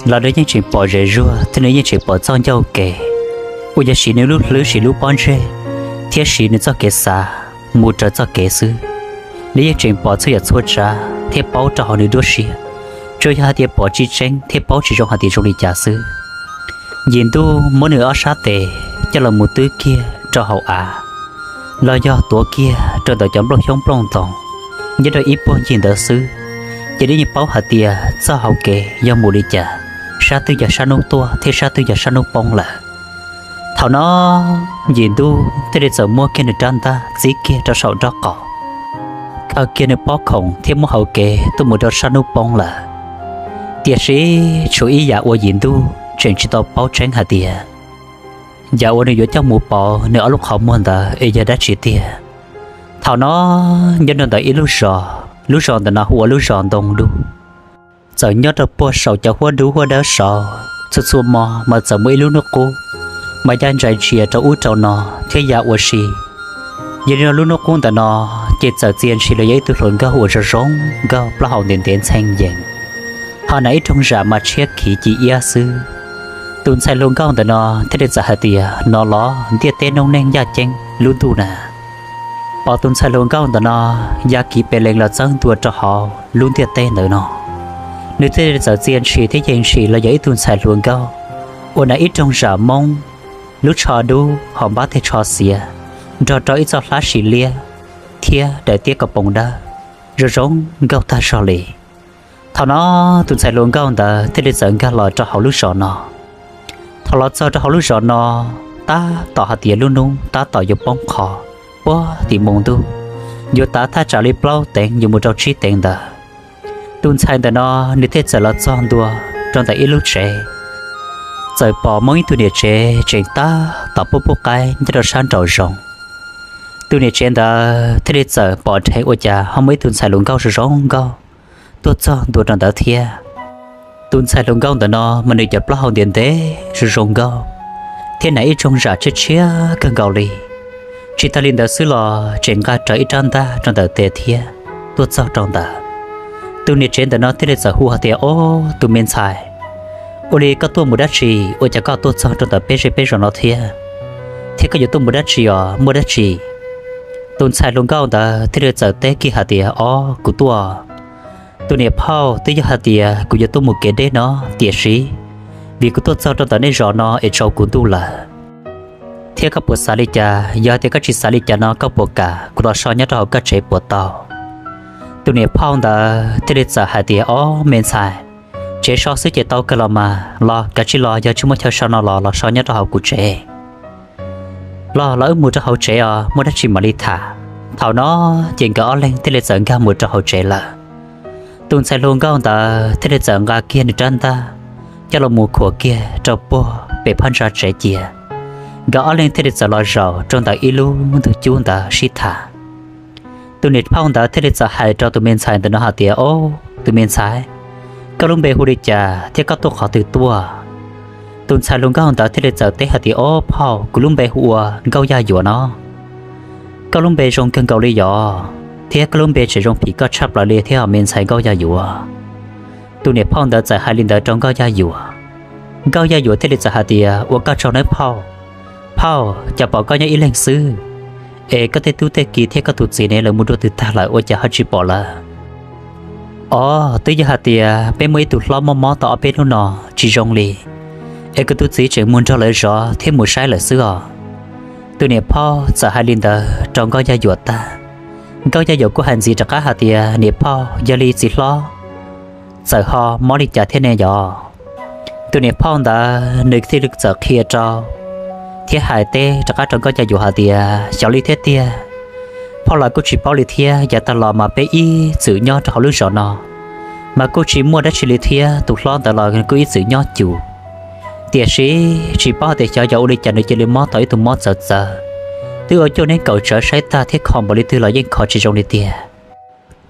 los nws yeej tseem pom zem zuag thiab nws yeej tseem pom txoj ncauj kev, uas yog siv nws lub hlwb siv lub pob ntseg thiab siv nws txoj kev xav mus raws txoj kev xwb. Nws yeej tseem pom txhua yam txhua tsav thiab paub rau hauv nws duab siab, tsuas yog hais tias pom tsis tseeb thiab paub tsis zoo hais tias zoo li cas xwb. Yim Ntuj muab nws ob sab tes coj los mus twb kiag rau hauv av, los yog tuav kiag rau ntawm cov nplooj xyoob nplooj ntoos nyob rau ib puag ncig ntawd xwb, ces nws yeej paub hais tias txoj hauv kev yog mus li cas, sab twg yog sab hnub tuaj thiab sab twg yog sab hnub poob lawm. Thaum no Yim Ntuj thiaj li txawm muab kiag nws rab ntaj txib kiag rau saum nraub qaum, khaws kiag nws pob khoom thiab muab hauv kev tuaj mus rau sab hnub poob lawm. Tiam sis tshuav ib yam uas Yim Ntuj tseem tsis tau paub tseeb hais tias yam uas nws yuav coj mus pauv nws ob lub qhov muag ntawd es yog dab tsi tiag. Thaum no nyob rau ntawm ib lub zos, lub zos ntawm no hu ua lub zos Ntoo Dub. Txawm nyob rau puag saum cov huab dub huab dawb saud, txhua txhua hmo mas txawm muaj ib lub hnub qub mas ya ntsais ntsia rau ub rau no thiab ya ua si. Yog li no lub hnub qub ntawm no ces txawm txia ntshis los yog ib tug hluas nkauj uas zoo zoo nkauj plaub hau ntev ntev ntxhee yees, ho hnav ib rooj zam mas tshiab khiv ci iab xwb. Tus ntxhais hluas nkauj ntawm no thiaj li txawm hais tias, Hnov los ntiaj teb noob neej yaj ceeb lub ntuj na. Pom tus ntxhais hluas nkauj ntawm no ya kiv pes lees los txawb ntua rau hauv lub ntiaj teb ntawd no, nws thiaj li txawm txia ntshis thiab yees ntshis los yog ib tug ntxhais hluas nkauj uas hnav ib rooj zam moob, lub tsho dub ho npab tej tsho xiav, nrog rau ib txoj hlab sis liab thiab daim tiab ko poom dawb, zoo zoo nkauj tag zog li. Thaum no tus ntxhais hluas nkauj ntawd thiaj li txawm nkag los rau hauv lub zos no. Thaum los txog rau hauv lub zos no, tab tom hais tias lub hnub tab tom yuav poob qho, puag tim moo ntuj yuav tav thaj tsam li plaub teev yuav mus rau tsib teev ntawd. Tus ntxhais ntawm no nws thiaj txawm los txog ntua rau ntawm ib lub tsev, txawm pom muaj ib tug niam tsev tseem tab tom pub pub qaib nyob rau sab nraum zoov. Tus niam tsev ntawd thiaj li txawm pom dheev ua cas ho muaj ib tug ntxhais hluas nkauj zoo zoo nkauj tuaj txog ntua rau ntawd thiab. Tus ntxhais hluas nkauj ntawm no mas nws cov plaub hau ntev ntev zoo zoo nkauj thiab hnav ib rooj zam tshiab tshiab kawg nkaus li. Tsis tas li ntawd xwb los tseem nqa rawv ib rab ntaj rau ntawm tes thiab tuaj txog rau ntawd. Tus niam tsev ntawm no thiaj li txawm hu hais tias, Ob, tus me ntxhais, ua li koj tuaj mus dab tsi ua cas koj tuaj txog rau ntawm peb zej peb zos no thiab? Thiab koj yuav tuaj mus dab tsi os, muaj dab tsi? Tus ntxhais hluas nkauj ntawd thiaj li txawm teb kiag hais tias, Ob, kuv tuaj Tus niam phauj, twb yog hais tias kuv yuav tuaj mus kev deb no, tiam sis vim kuv tuaj txog rau ntawm nej zos no es tsaus kuv ntuj lawm, thiab koj puas xav li cas? Yog hais tias koj tsis xav li cas no, koj puas kam kuv los so nyob rau hauv koj tsev puas tau? Tus niam phauj ntawd thiaj li txawm hais tias, Ob, me ntxhais, tsev so xwb ces tau kawg los mas, los kav tsij los, yog tsis muaj chaw so no los los so nyob rau hauv kuv tsev. Los los wb mus rau hauv tsev os, muaj dab tsi mam li tham. Thaum no ces nkawd ob leeg thiaj li txawm nkag mus rau hauv tsev lawm. Tus ntxhais hluas nkauj ntawd thiaj li txawm nqa kiag nws rab ntaj coj los mus khuam kiag rau puag pem phab ntsa tsev cia. Nkawd ob leeg thiaj li txawm los zaum rau ntawm ib lub ntug cub ntawd sib tham. Tus niam phauj ntawd thiaj li txawm hais rau tus me ntxhais ntawm no hais tias, Ob, tus me ntxhais, koj lub npe hu li cas thiab koj tuaj qhov twg tuaj? Tus ntxhais hluas nkauj ntawd thiaj li txawm teb hais tias, Ob phauj, kuv lub npe hu ua Nkauj Yaj Yuam no. Koj lub npe zoo kawg nkaus li yom, thiab koj lub npe tseem zoo phim koj tshaj plaws li thiab os, me ntxhais Nkauj Yaj Yuam. Tus niam phauj ntawd txawm hais li ntawd rau Nkauj Yaj Yuam. Nkauj Yaj Yuam thiaj li txawm hais tias, Ua koj tsaug nawb phauj. Phauj, cas pom koj nyob ib leeg xwb, es koj tej tub tej ki thiab koj tus txiv ne, lawv mus dua twg tag lawm ua cas ho tsis pom lawm? Ob, twb yog hais tias peb muaj ib tug hlob mob mob tau ob peb hnub no tsis zoo li, es kuv tus txiv tseem mus nrog lawv zov thiab mus saib lawm xwb os. Tus niam phauj txawm hais li ntawd rau Nkauj Yaj Yuam tag, Nkauj Yaj Yuam kuj hais ntxiv rov qab hais tias, Niam phauj, yog li txiv hlob txawm ho mob li cas thiab ne yom? Tus niam phauj ntawd nws thiaj li txawm qhia rau thiab hais teb rov qab rau Nkauj Yaj Yuam hais tias, Xyov li thiab tiag, phauj los kuj tsis paub li thiab. Yav tag los mas peb ib txwm nyob rau hauv lub zos no mas kuj tsis muaj dab tsi li thiab, tus hlob ntawd los kuj ib txwm nyob cum. Tiam sis tsis paub hais tias xyov yog ua li cas nws cia li mob tau ib tug mob txawv txawv, twb ua cuaj neeb kaum tsawv saib tag thiab kho npaum li twg los yeej kho tsis zoo li tiag.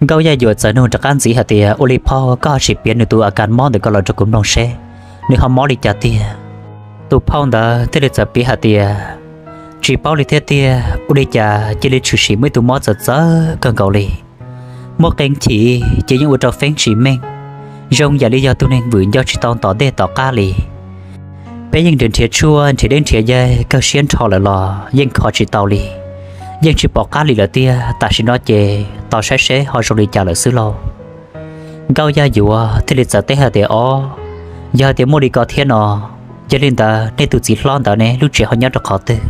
Nkauj Yaj Yuam txawm nug rov qab ntxiv hais tias, Ua li phauj, koj ho sim piav nws tus a kas mob ntawm koj los rau kuv mloog seb nws ho mob li cas tiag? Tus phauj ntawd thiaj li txawm piav hais tias, Tsis paub li thiab tiag, ua li cas cia li tshwm sim muaj ib tug mob txawv txawv kawg nkaus li. Muaj qee chim ces yeej ua rau feeb tsis meej, zoo yam li yog tus neeg vwm nco tsis tau tom ntej tom qab li. Peb yeej nrhiav tshuaj nrhiav dej nrhiav yaig kawg siab nrho lawm los yeej kho tsis tau li, yeej tsis pom qab li lawm tiag. Tam sim no ces tos saib seb ho zoo li cas lawm xwb lauj. Nkauj Yaj Yuam thiaj li txawm teb hais tias, Ob, yog hais tias muaj li ko thiab no, yog li ntawd nej tus txiv hlob ntawd ne lub tsev ho nyob rau qhov twg?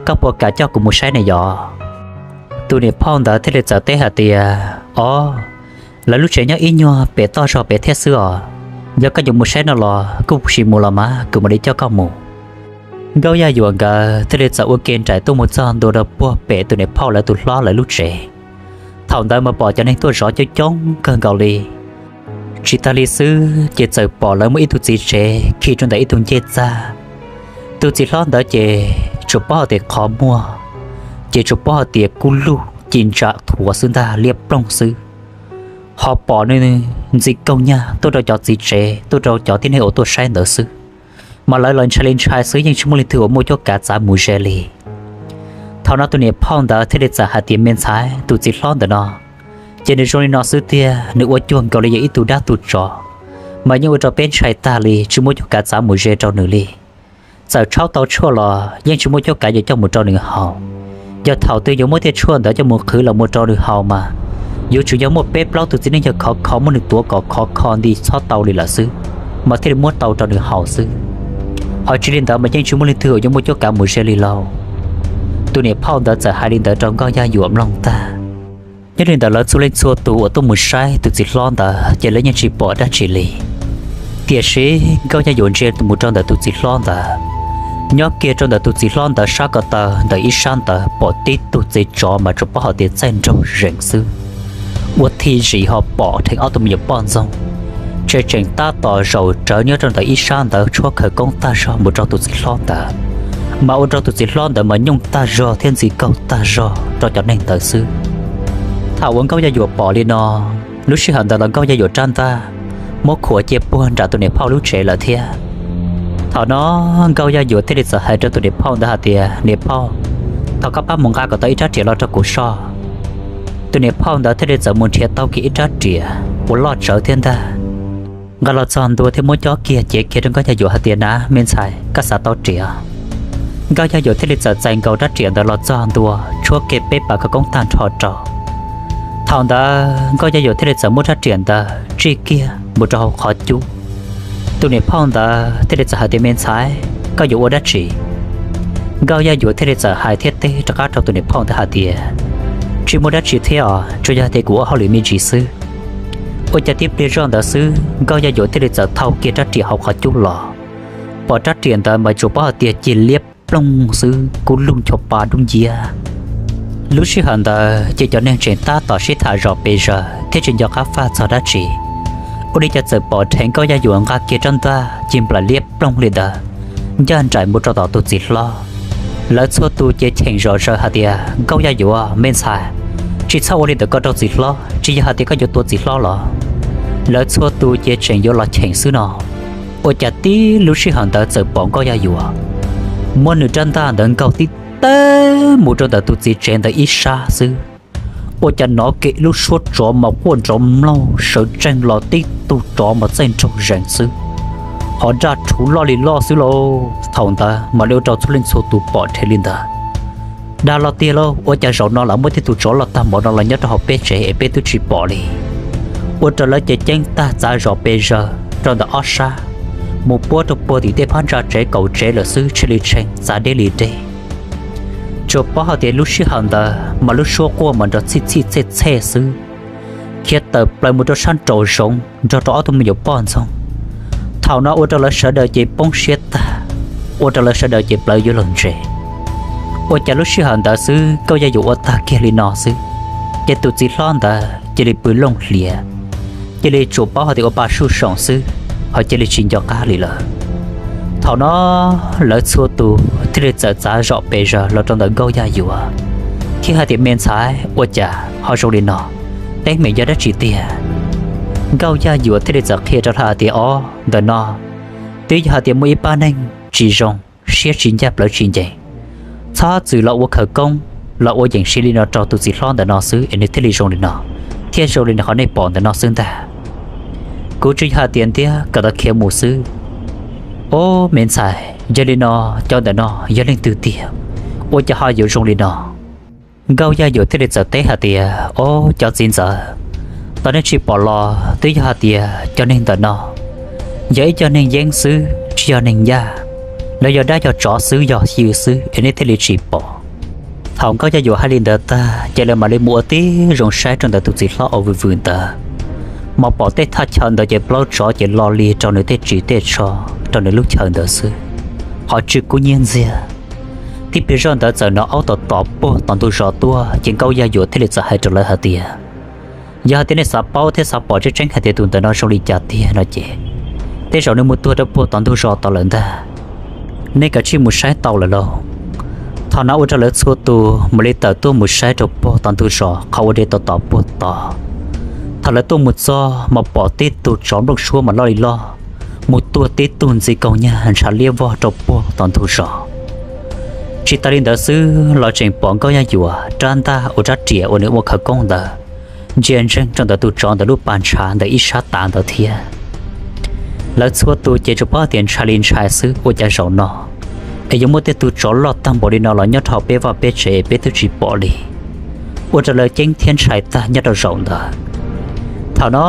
Koj puas kam coj kuv mus saib ne yom? Tus niam phauj ntawd thiaj li txawm teb hais tias, Ob, lawv lub tsev nyob ib nyuag pem toj zog pem thiab xwb os. Yog koj yuav mus saib no los kuj sim mus los mas kuv mam li coj koj mus. Nkauj Yaj Yuam nkawd thiaj li txawm ua ke nraim tuaj mus txog ntua rau puag pem tus niam phauj lawv tus hlob lawv lub tsev. Thaum ntawd mas pom cov neeg tuaj zov coob coob kawg nkaus li. Tsis tag li xwb ces txawm pom lawv muaj ib tug txiv tsev khi rau ntawm ib tug ncej txag. Tus txiv hlob ntawd ces tsuas paub hais tias qhov muag ces tsuas paub hais tias kub lug ci ntsa thuav xwb ntag, liab ploog xwb. Ho pom nws ntxi koog nyag tuaj rau cov txiv tsev, tuaj rau cov tib neeg uas tuaj saib ntawd xwb, mas lawv los ntshai li ntshai xwb, yeej tsis muaj leej twg uas muaj cuab kav txav mus ze li. Thaum no tus niam phauj ntawd thiaj li txawm hais tias, Me ntxhais, tus txiv hlob ntawm no ces nws zoo li no xwb tiag, nws ua cuag nkaus li yog ib tug dab tug tsov, mas yeej ua rau peb ntshai tag li, tsis muaj cuab kav txav mus ze rau nws li. Txawm tshaub tau tshuaj los yeej tsis muaj cuab kav yuav coj mus rau nws haus. Yog thaum twg yuav muab tej tshuaj ntawd coj mus qhwv los mus rau nws haus mas yuav tsum yog muaj peb plaub tug txiv neej yog khov kho muab nws tuav kom khov kho nti txhob tau li lawm xwb, mas thiaj li muab tau rau nws haus xwb. Ho tsis li ntawd mas yeej tsis muaj leej twg uas yuav muaj cuab kav mus ze li lauj. Tus niam phauj ntawd txawm hais li ntawd rau Nkauj Yaj Yuam mloog tag. Nyob li ntawd lawv txhua leej txhua tus uas tuaj mus saib tus txiv hlob ntawd ces lawv yeej tsis pom dab tsi li. Tiam sis Nkauj Yaj Yuam ntsia mus rau ntawm tus txiv hlob ntawd, nyob kiag rau ntawm tus txiv hlob ntawd sab ko taw ntawm ib sab ntawd pom tib tug txiv tsov mas tsuas paub hais tias txaij nraug zees xwb. Ua thij zim ho pom dheev ob tug me nyuam poj ntxoog tseem tab tom zaum rawv nyob rau ntawm ib sab ntawd tshuab khawv koob tag zog mus rau tus txiv hlob ntawd, mas ua rau tus txiv hlob ntawd mas nyooj tag zog thiab ntxi kaug tag zog rau cov neeg ntawd xwb. Thaum uas Nkauj Yaj Yuam pom li no, lub sij hawm ntawd los Nkauj Yaj Yuam rab ntaj muab khuam cia puag nram tus niam phauj lub tsev lawm thiab. Thaum no Nkauj Yaj Yuam thiaj li txawm hais rau tus niam phauj ntawd hais tias, Niam phauj, thov koj pab mus nqa kom tau ib rab riam los rau kuv soj. Tus niam phauj ntawd thiaj li txawm mus nrhiav tau kiag ib rab riam uas loj tsawv thiab ntag, nqa los txog ntua thiab muab cob kiag cev kiag rau Nkauj Yaj Yuam hais tias, Na me ntxhais, koj xav tau riam? Nkauj Yaj Yuam thiaj li txawm txais nkaus rab riam ntawd los txog ntua tshuab kiag peb pas khawv koob tag nrho rau. Thaum ntawd Nkauj Yaj Yuam thiaj li txawm muab rab riam ntawd tsij kiag mus rau hauv qhov cub. Tus niam phauj ntawd thiaj li txawm hais tias, Me ntxhais, koj yuav ua dab tsi? Nkauj Yaj Yuam thiaj li txawm hais thiab teb rov qab rau tus niam phauj ntawd hais tias, Tsis muaj dab tsi thiab os, tsuas yog tias kuv ua hauj lwm me ntsis xwb. Ua cas tib pliag zoj ntawd xwb, Nkauj Yaj Yuam thiaj li txawm thau kiag rab riam hauv qhov cub los. Pom rab riam ntawd mas tsuas paub hais tias cig liab ploog xwb, kub lug ncho pa dub nciab. Lub sij hawm ntawd ces cov neeg tseem tab tom sib tham zom pes zaws thiab tsis nco qab faj txog dab tsi, ua li cas txawm pom dheev Nkauj Yaj Yuam nqa kiag rab ntaj cig nplaim liab ploog li ntawd ncaj nraim mus rau tom tus txiv hlob. Lawv txhua tus ces cheem zom zaws hais tias, Nkauj Yaj Yuam, me ntxhais, tsis txhob ua li ntawd ko rau txiv hlob, tsis yog hais tias koj yuav tua txiv hlob los? Lawv txhua tus ces tseem yuav los cheem xwb no. Ua cas tib lub sij hawm ntawd txawm pom Nkauj Yaj Yuam muab nws rab ntaj ntawd nkaug tib teg mus rau ntawm tus txiv tsev ntawd ib sab xwb, ua cas hnov kiag lub suab tsov mas quaj nrov mloog sawv tsees los, tib tug tsov mas txaij nraug zees xwb, ho daj rhuv loj li loj xwb lauj. Thaum ntawd mam li ua rau txhua leej txhua tus pom dheev li ntawd. Dag los tiag lauj, ua cas zaum no lawv muaj tej tug tsov loj tag npaum no los nyob rau hauv peb tsev es peb twb tsis pom li? Ua rau lawv ces ceeb tag txav zom pes zaws rau ntawm ob sab, mus puab rau puag tim tej phab ntsa tsev kaum tsev lawm xwb, tshee li tshee, txav deb li deb. Tsuas paub hais tias lub sij hawm ntawd mas lub suab quaj mas nrov txhij txhij txhej txhej xwb, khiav tawm plaws mus rau sab nraum zoov nrog rau ob tug me nyuam poj ntxoog. Thaum no ua rau lawv sawv daws ces poob siab tag, ua rau lawv sawv daws ces plawv yuav luag ntses. Ua cas lub sij hawm ntawd xwb Nkauj Yaj Yuam ua tag kiag li no xwb, ces tus txiv hlob ntawd cia li pw looj hlias, cia li tsuas paub hais tias ua pa suj soom xwb, ho cia li tsis nco qab li lawm. Thaum no lawv txhua tus thiaj li txawm txav zom pes zaws los rau ntawm Nkauj Yaj Yuam thiab hais tias, Me ntxhais, ua cas ho zoo li no? Teeb meem yog dab tsi tiag? Nkauj Yaj Yuam thiaj li txawm qhia rau lawv hais tias, Ob, ntawm no twb yog hais tias muaj ib pab neeg tsis zoo, siab tsis ncaj plawv tsis ncees, txhob txwm los ua khawv koob, los ua yeem siv li no rau tus txiv hlob ntawm no xwb es nws thiaj li zoo li no, thiab zoo li nws qhov nej pom ntawm no xwb ntag. Kuv tsuas yog hais tias ntiab kom tau khiav mus xwb. Ob, me ntxhais, yog li no, cov ntawm no yog leej twg tiag, ua cas ho yuav zoo li no? Nkauj Yaj Yuam thiaj li txawm teb hais tias, Ob, cov txiv ntxawm, tau nej tsis pom los twb yog hais tias cov neeg ntawm no yog ib co neeg yeeb xwb, tsis yog neeg ncaj. Lawv yog dab yog tsov xwb, yog xyw xwb es nej thiaj li tsis pom. Thaum Nkauj Yaj Yuam hais li ntawd tag ces lawv mam li mus ua tib zoo saib rau ntawm tus txiv hlob uas vwm vwm ntawd, mas pom tej thaj chaw ntawd ces plaub tsov ces lo li rau nws tej ris tej tsho, rau nws lub chaw ntawd xwb, qhov tsw kub nyiab ntxiag. Tib pliag zoj ntawd txawm hnov aub tom tom puag tom ntug zos tuaj ces Nkauj Yaj Yuam thiaj li txawm hais rau lawv hais tias, Yog hais tias nej xav paub thiab xav pom tseeb tseeb hais tias tus ntawm no zoo li cas tiag no ces, tej zaum nws mus tuag rau puag tom ntug zos tod lawm ntag. Nej kav tsij mus saib tau lawm lauj. Thaum no ua rau lawv txhua tus mam li tawm tuaj mus saib rau puag tom ntug zos qhov uas deb tom tom puag tod. Thaum lawv tuaj mus txog mas pom tib tug tsov nplooj suab mas loj li loj, mus tuag tib tug ntxi kaug nyag ntshav liab vog rau puag tom ntug zos. Tsis tas li ntawd xwb los tseem pom Nkauj Yaj Yuam rab ntaj uas rab riam uas nws ua khawv koob ntawd ntsia ntseeg rau ntawm tus tsov ntawm lub pas ntshav ntawm ib sab tav ntawd thiab. Lawv txhua tus ces tsuas paub tias ntshai li ntshai xwb, ua cas zaum no es yuav muaj tej tug tsov loj tag npaum li no los nyob rau hauv peb vaj peb tsev peb twb tsis pom li. Ua rau lawv ceeb thiab ntshai tag nyob rau zaum ntawd. Thaum no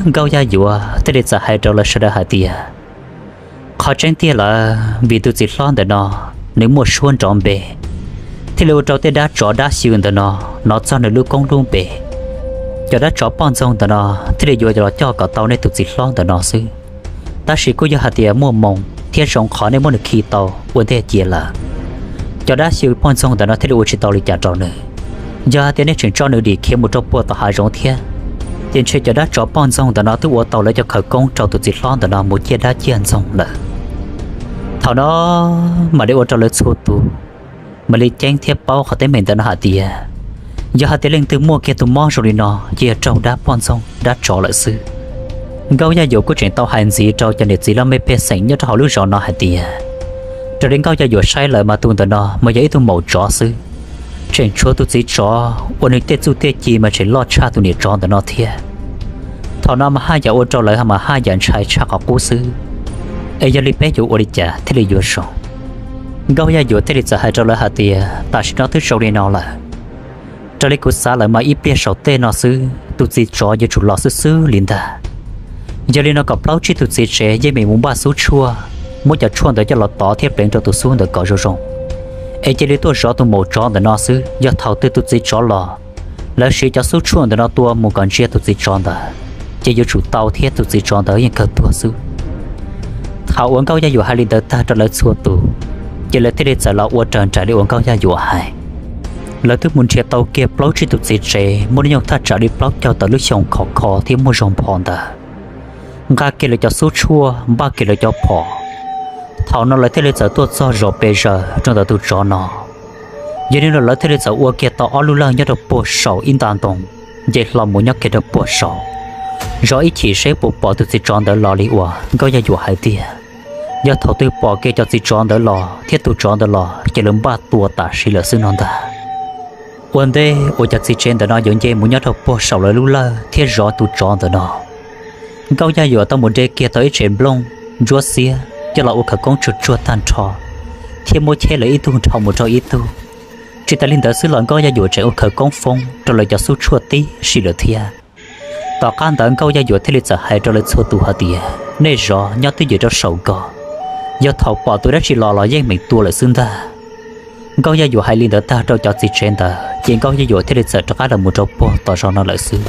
Nkauj Yaj Yuam thiaj li txawm hais rau lawv sawv daws hais tias, Qhov tseeb tiag lawm, vim tus txiv hlob ntawm no nws muaj suab nrov npe, thiaj li ua rau tej dab tsov dab xyw ntawm no hnov txog nws lub koob lub npe. Cov dab tsov poj ntxoog ntawm no thiaj li yuav los coj kom tau nej tus txiv hlob ntawm no xwb. Tab sis kuj yog hais tias muaj moo thiab zoo qhov nej muab nws khi tau ua ntej cia lawm. Cov dab xyw poj ntxoog ntawm no thiaj li ua tsis tau li cas rau nws. Yog hais tias nej tseem tso nws dim khiav mus rau puag tom hav zoov thiab, ces ntshe cov dab tsov poj ntxoog ntawm no twb ua tau lawv cov khawv koob rau tus txiv hlob ntawm no mus ciaj dab ciaj ntxoog lawm. Thaum no mam li ua rau lawv txhua tus mam li ceeb thiab paub qhov teeb meem ntawm no hais tias, yog hais tias leej twg muaj kiag tus mob zoo li no ces yog raug dab poj ntxoog dab tsov lawm xwb. Nkauj Yaj Yuam kuj tseem tau hais ntxiv rau cov niam txiv laj mej pej xeem nyob rau hauv lub zos no hais tias, raws li Nkauj Yaj Yuam saib lawm mas tus ntawm no mas yog ib tug maum tsov xwb, tseem tshuav tus txiv tsov uas nws tej txuj tej ci mas tseem loj tshaj tus niam tsov ntawm no thiab. Thaum no mas haj yam ua rau lawv mas haj yam ntshai tshaj qhov qub xwb. Es yog li peb yuav ua li cas thiaj li yuav zoo? Nkauj Yaj Yuam thiaj li txawm hais rau lawv hais tias, tam sim no twb zoo li no lawm, Raws li kuv xav lawm mas ib pliag saum tej no xwb tus txiv tsov yuav tsum los xwb xwb li ntag. Yog li no kom plaub tsib tus txiv tsev yeej meem mus npaj xub tshuaj, muab cov tshuaj ntawd coj los tov thiab pleev rau tus xub ntawd kom zoo zoo, es cia li tuaj zov tus maum tsov ntawm no xwb. Yog thaum twg tus txiv tsov los, lawv siv cov xub tshuaj ntawm no tua mus kom ntsia tus txiv tsov ntawd, ces yuav tsum tau thiab tus txiv tsov ntawd yeej kawg tuag xwb. Thaum uas Nkauj Yaj Yuam hais li ntawd tag rau lawv txhua tus, ces lawv thiaj li txawm los ua raws nraim li uas Nkauj Yaj Yuam hais. Lawv twb mus nrhiav tau kiag plaub tsib tus txiv tsev muaj hnub nyoog thaj tsam li plaub caug tawm lub xyoo khov kho thiab muaj zog npho ntawd, nqa kiag lawv cov xub tshuaj, npaj kiag lawv cov phom. Thaum no lawv thiaj li txawm tuaj txog zos pes zaws rau ntawm tus tsov no. Yog li no lawv thiaj li txawm ua kiag tau ob lub lawj nyob rau puag saum ib nta ntoo, nce hlo mus nyob kiag rau puag saum, zov ib chim seb puas pom tus txiv tsov ntawd los li uas Nkauj Yaj Yuam hais tiag. Yog thaum twg pom kiag cov txiv tsov ntawd los thiab tus tsov ntawd los ces lawv npaj tua tam sim lawm xwb no ntag. Ua ntej uas cov txiv tsev ntawm no yuav nce mus nyob rau puag saum lawv lub lawj thiab zov tus tsov ntawm no, Nkauj Yaj Yuam tau mus de kiag tau ib tsev nplooj ntsuab xiab coj los ua khawv koob tsuag tsuag tag nrho, thiab muab cheb lawv ib tug dhau mus rau ib tug. Tsis tas li ntawd xwb los Nkauj Yaj Yuam tseem ua khawv koob foob rau lawv cov xub tshuaj tib si lawm thiab. Tom qab ntawd Nkauj Yaj Yuam thiaj li txawm hais rau lawv txhua tus hais tias, nej zov nyob twj ywm rau saum ko, yog thaum pom tus dab tsi los los yeej meem tua lawm xwb ntag. Nkauj Yaj Yuam hais li ntawd tag rau cov txiv tsev ntawd ces Nkauj Yaj Yuam thiaj li txawm rov qab los mus rau puag tom zos no lawm xwb.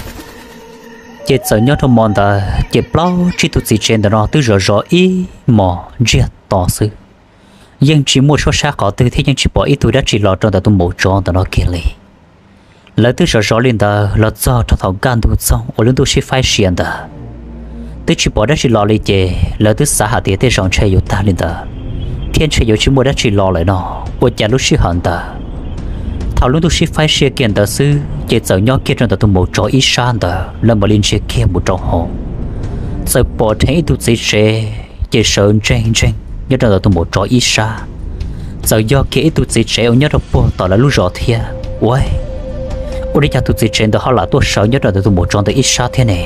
Ces txawm nyob rau hmo ntawd ces plaub tsib tus txiv tsev ntawm no twb zov zov ib hmos ntsiag to xwb, yeej tsis muaj suab sab qhov twg thiab yeej tsis pom ib tug dab tsi los rau ntawm tus maum tsov ntawm no kiag li. Lawv twb zov zov li ntawd los txog rau thaum kaj ntug txoog uas lub ntuj sib faib sia ntawd, twb tsis pom dab tsi los li ces lawv twb xav hais tias tej zaum ntshe yuav tag li ntawd, thiab ntshe yuav tsis muaj dab tsi los lawm no. Ua cas lub sij hawm ntawd, thaum lub ntuj sib faib sia kiag ntawd xwb ces txawm nyob kiag rau ntawm tus maum tsov ib sab ntawd lawv mam li ntsia kiag mus rau hauv, txawm pom dheev ib tug txiv tsev ces sawv ntseeg ntseeg nyob rau ntawm tus maum tsov ib sab. Txawm yog kiag ib tug txiv tsev uas nyob rau puag tom lawv lub zos thiab. Ua, ua li cas tus txiv tsev ntawd ho lam tuaj sawv nyob rau ntawm tus maum tsov ntawd ib sab thiab ne?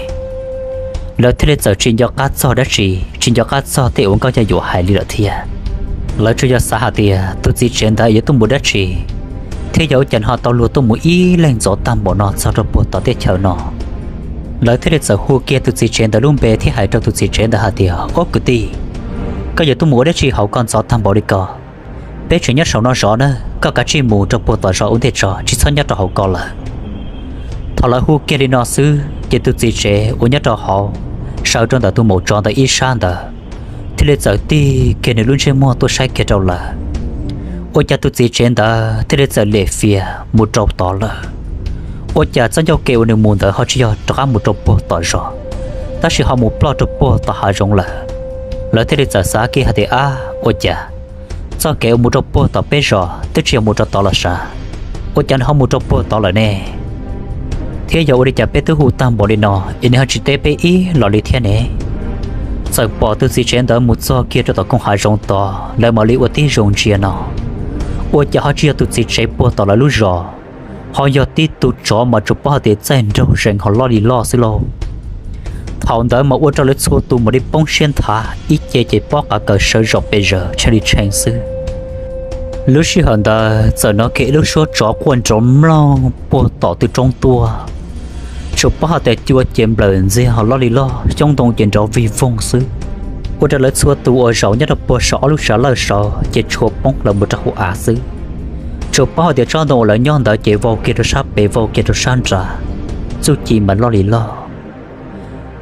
Lawv thiaj li txawm tsis nco qab txog dab tsi, tsis nco qab txog tej uas Nkauj Yaj Yuam hais li lawm thiab. Lawv tsuas yog xav hais tias tus txiv tsev ntawd yuav tuaj mus dab tsi, thiab yog ua cas ho tau luag tuaj mus ib leeg ntxov tag npaum no txog rau puag tom teb chaws no. Lawv thiaj li txawm hu kiag tus txiv tsev ntawd lub npe thiab hais rau tus txiv tsev ntawd hais tias, ob kwv tij, koj yuav tuaj mus ua dab tsi hauv koj ntxov tag npaum li ko? Peb tseem nyob saum no zov na, koj kav tsij mus rau puag tom zos ua ntej tso, tsis txhob nyob rau hauv ko lawm. Thaum lawv hu kiag li no xwb ces tus txiv tsev uas nyob rau hauv, sawv rau ntawm tus maum tsov ntawd ib sab ntawd, thiaj li txawm tig kiag nws lub ntsej muag tuaj saib kiag rau lawv. Ua cas tus txiv tsev ntawd thiaj li txawm lem fias mus rau tod lawm. Ua cas txoj ncauj kev uas nws mus ntawd ho tsis yog rov qab mus rau puag tom zos, tab sis ho mus ploj rau puag tom hav zoov lawm. Lawv thiaj li txawm xav kiag hais tias, ab, ua cas txoj kev uas mus rau puag tom peb zos twb tsis yog mus rau tod los sav, ua cas nws ho mus rau puag tod lawm ne? Thiab yog ua li cas peb twb hu tag npaum li no es nws ho tsis teb peb ib los li thiab ne? Txawm pom tus txiv tsev ntawd mus txog kiag rau tom koog hav zoov tod, lawv mam li ua tib zoo ntsia no, ua cas ho tsis yog tus txiv tsev puag tom lawv lub zos, ho yog tib tug tsov mas tsuas paub hais tias txaij nraug zees ho loj li loj xwb lauj. Thaum ntawd mas ua rau lawv txhua tus mam li poob siab nthav, ib ce ces pob qav kaws sawv zom pes zaws tshee li tshee xwb. Lub sij hawm ntawd txawm hnov kiag ib lub suab tsov quaj nrov mloog puag tom tw roob tuaj, tsuas paub hais tias cua ces nplawm ntxiag ho loj li loj, xyoob ntoo ces nrov vig voog xwb. Ua rau lawv txhua tus uas zaum nyob rau puag saum ob lub tsav lawj saud ces tshuav poob los mus rau hauv av xwb. Tsuas paub hais tias tsob ntoo uas lawv nyob ntawd ces vau kiag rau sab pem vau kiag rau sab nrad, txuj ci mas loj li loj.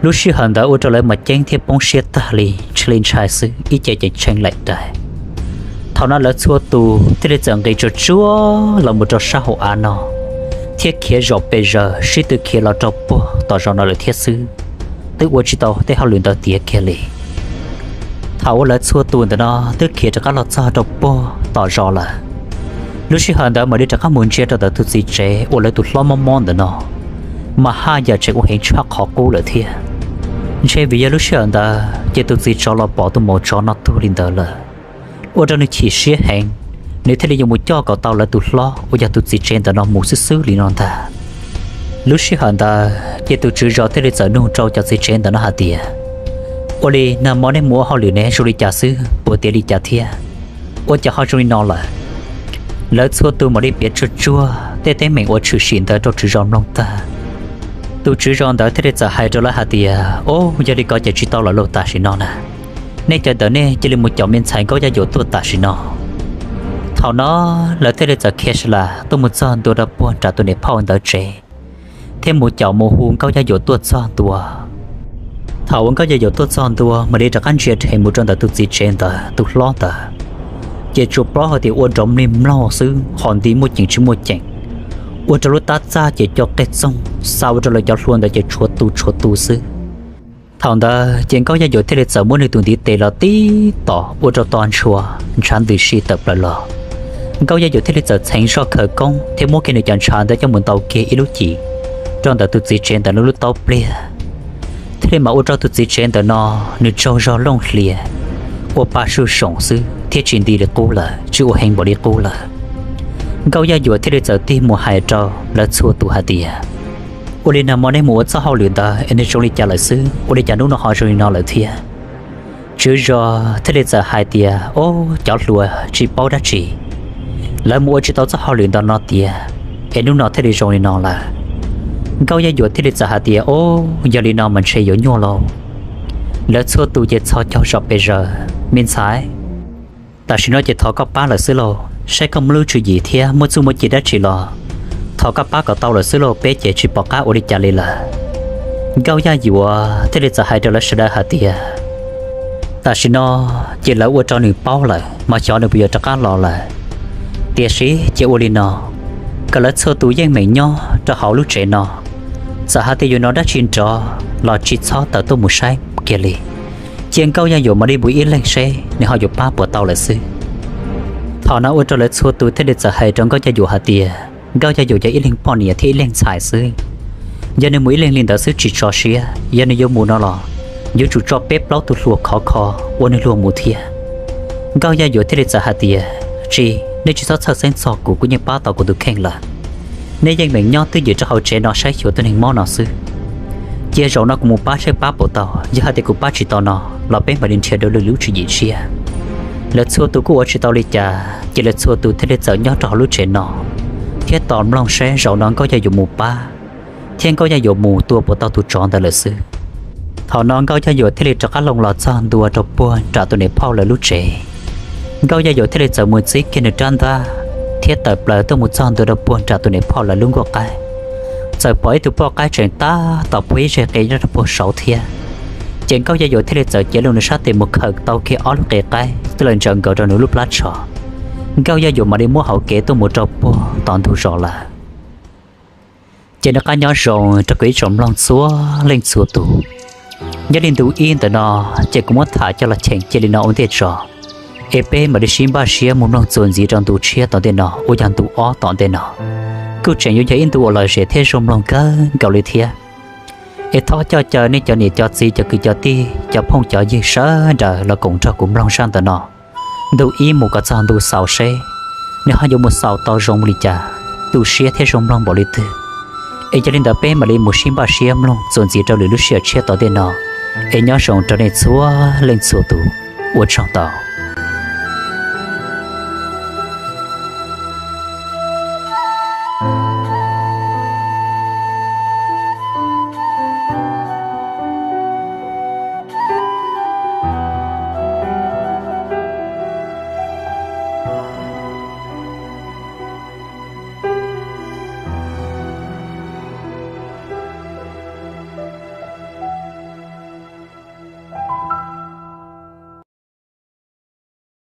Lub sij hawm ntawd ua rau lawv mas ceeb thiab poob siab tag li, tshee li ntshai xwb, ib ce ces tshee laim rais. Thaum no lawv txhua tus thiaj li txawm nqis tsuag tsuag los mus rau sab hauv av no, thiab khiav zom pes zaws sib tw khiav los rau puag tom zos no lawm thiab xwb, twb ua tsis tau tej hauj lwm ntawd tiav kiag li. Thaum uas lawv txhua tus ntawm no twb khiav rov qab los txog rau puag tom zos lawm, lub sij hawm ntawd mam li rov qab mus ntsia rau ntawm tus txiv tsev uas lawv tus hlob mob mob ntawm no, mas haj yam tseem ua heev tshaj qhov qub lawm thiab. Ntshe vim yog lub sij hawm ntawd ces tus txiv tsov los pom tus maum tsov no tuag li ntawd lawm, ua rau nws chim siab heev, nws thiaj li yuav mus coj kom tau lawv tus hlob uas yog tus txiv tsev ntawm no mus xwb xwb li no ntag. Lub sij hawm ntawd ces tus tswv zos thiaj li txawm nug rau cov txiv tsev ntawm no hais tias, ua li nag hmo nej mus ua hauj lwm ne zoo li cas xwb, puas tiav li cas thiab? Ua cas ho zoo li no lawm? Lawv txhua tus mam li piav tsuag tsuag tej teeb meem uas tshwm sim ntawd rau tswv zos mloog tag. Tus tswv zos ntawd thiaj li txawm hais rau lawv hais tias, Au, yog li ko ces tsis tau lawm lauj, tam sim no na, nej cov ntawd nej cia li mus caum me ntxhais Nkauj Yaj Yuam tuaj tam sim no. Thaum no lawv thiaj li txawm khiav sa las tuaj mus txog ntua rau puag nram tus niam phauj ntawd tsev, thiab mus caum mus hu Nkauj Yaj Yuam tuaj txog ntua. Thaum uas Nkauj Yaj Yuam tuaj txog ntua, mam li rov qab ntsia dheev mus rau ntawm tus txiv tsev ntawd, tus hlob ntawd, ces tsuas paub hais tias ua nrov mlig mloog xwb, qhov nti muaj ceem tsis muaj ceem, ua rau lub tab txaj ces co qej txoog xa ua rau lawv cov hlua ntawd ces tshuav tu tshuav tu xwb. Thaum ntawd ces Nkauj Yaj Yuam thiaj li txawm muab nws tus ntiv tes los tib tom ua rau to ntshua, ntshav ntws si tawm plaws los. Nkauj Yaj Yuam thiaj li txawm txheev zoj khawv koob thiab muab kiag nws cov ntshav ntawd coj mus ntaus kiag ib lub cim rau ntawm tus txiv tsev ntawd lub taub pliag, thiaj li mam ua rau tus txiv tsev ntawm no nws tsaug zog looj hlias, ua pa suj soom xwb thiab tsis nti li qub lawm, tsis ua heev npaum li qub lawm. Nkauj Yaj Yuam thiaj li txawm tig mus hais rau lawv txhua tus hais tias, Ua li no mas nej mus ua txoj hauj lwm ntawd es nws zoo li cas lawm xwb, ua li cas hnub no ho zoo li no lawm thiab? Tswv zos thiaj li txawm hais tias, Au, cov hluas tsis paub dab tsi, lawv mus ua tsis tau txoj hauj lwm ntawd no tiag, es hnub no thiaj li zoo li no lawm. Nkauj Yaj Yuam thiaj li txawm hais tias, Au, yog li no mas ntshe yuav nyuaj lauj. Lawv txhua tus ces txhos caug zom pes zaws, Me ntxhais, tam sim no ces thov koj pab lawm xwb lauj, saib koj muaj lub tswv yim thiab muaj txuj muaj ci dab tsi los thov koj pab kom tau lawm xwb lauj, peb ces tsis pom qab ua li cas li lawm. Nkauj Yaj Yuam thiaj li txawm hais rau lawv sawv daws hais tias, Tam sim no ces lawv ua rau nws paub lawm mas xyov nws puas yuav rov qab los lawm. Tiam sis ces ua li no, kom lawv txhua tus yeej meem nyob rau hauv lub tsev no, txawm hais tias yuav hnov dab tsi nrov los tsis txhob tawm tuaj mus saib kiag li. Cia Nkauj Yaj Yuam mam li mus ib leeg seb nws ho yuav pab puas tau lawm xwb. Thaum no ua rau lawv txhua tus thiaj li txawm hais rau Nkauj Yaj Yuam hais tias, Nkauj Yaj Yuam yog ib leeg poj niam thiab ib leeg ntxhais xwb, yog nws mus ib leeg li ntawd xwb tsis tso siab, yog nws yuav mus no los yuav tsum tso peb plaub tug hluas khov kho ua nws luag mus thiab. Nkauj Yaj Yuam thiaj li txawm hais tias, Tsis, nej tsis txhob txhawj xeeb txog kuv, kuv yeej pab tau kuv tus kheej lawm. Nej yeej meem nyob twj ywm rau hauv tsev no saib xyuas tus neeg mob no xwb. Cia zaum no kuv mus pab saib pab puas tau, yog hais tias kuv pab tsis tau no los peb mam li nrhiav dua lwm lub tswv yim tshiab. Lawv txhua tus kuj ua tsis tau li cas, ces lawv txhua tus thiaj li txawm nyob rau hauv lub tsev no thiab tos mloog saib zaum no Nkauj Yaj Yuam mus pab thiab Nkauj Yaj Yuam mus tua puas tau tus tsov ntawd lawm xwb. Thaum no Nkauj Yaj Yuam thiaj li rov qab loo los txog ntua rau puag nram tus niam phauj lawv lub tsev. Nkauj Yaj Yuam thiaj li txawm mus txib kiag nws rab ntaj thiab tawm plaws tuaj mus txog ntua rau puag nram tus niam phauj lawv lub nkuaj qaib. Txawm pom ib tug poj qaib tseem tab tom puag ib zej qe nyob rau puag saud thiab. Ces Nkauj Yaj Yuam thiaj li txawm cev loo nws sab tes mus khawm tau kiag ob lub qe qaib twb los ntsaws nkaus rau nws lub plab tsho. Nkauj Yaj Yuam mam li muab hauv kev tuaj mus rau puag tom ntug zos lawm. Ces noj qab nyob zoo rau kuv ib tsoom mloog txhua leej txhua tus. Nyob li ntu ib ntawm no, ces kuv muab tham coj los cheem cia li no ua ntej tso, es peb mam li sib npaj siab mus mloog txuas ntxiv rau ntu tshiab tom ntej no uas yog ntu ob tom ntej no. Kuj tseem yuav yog ib ntu uas lom zem thiab zoo mloog kawg nkaus li thiab. Es thov coj caw nej cov niam cov txiv cov kwv cov tij cov phooj cov ywg sawv daws los koom nrog kuv mloog zaj ntawm no ntu ib mus kom txog ntu xaus seb nws ho yuav mus xaus tau zoo li cas, tu siab thiab zoo mloog npaum li twg. Es yog li ntawd peb mam li mus sib npaj siab mloog txuas ntxiv rau lwm lub sij hawm tshiab tom ntej no. Es nyob zoo rau nej txhua leej txhua tus, ua tsaug ntau.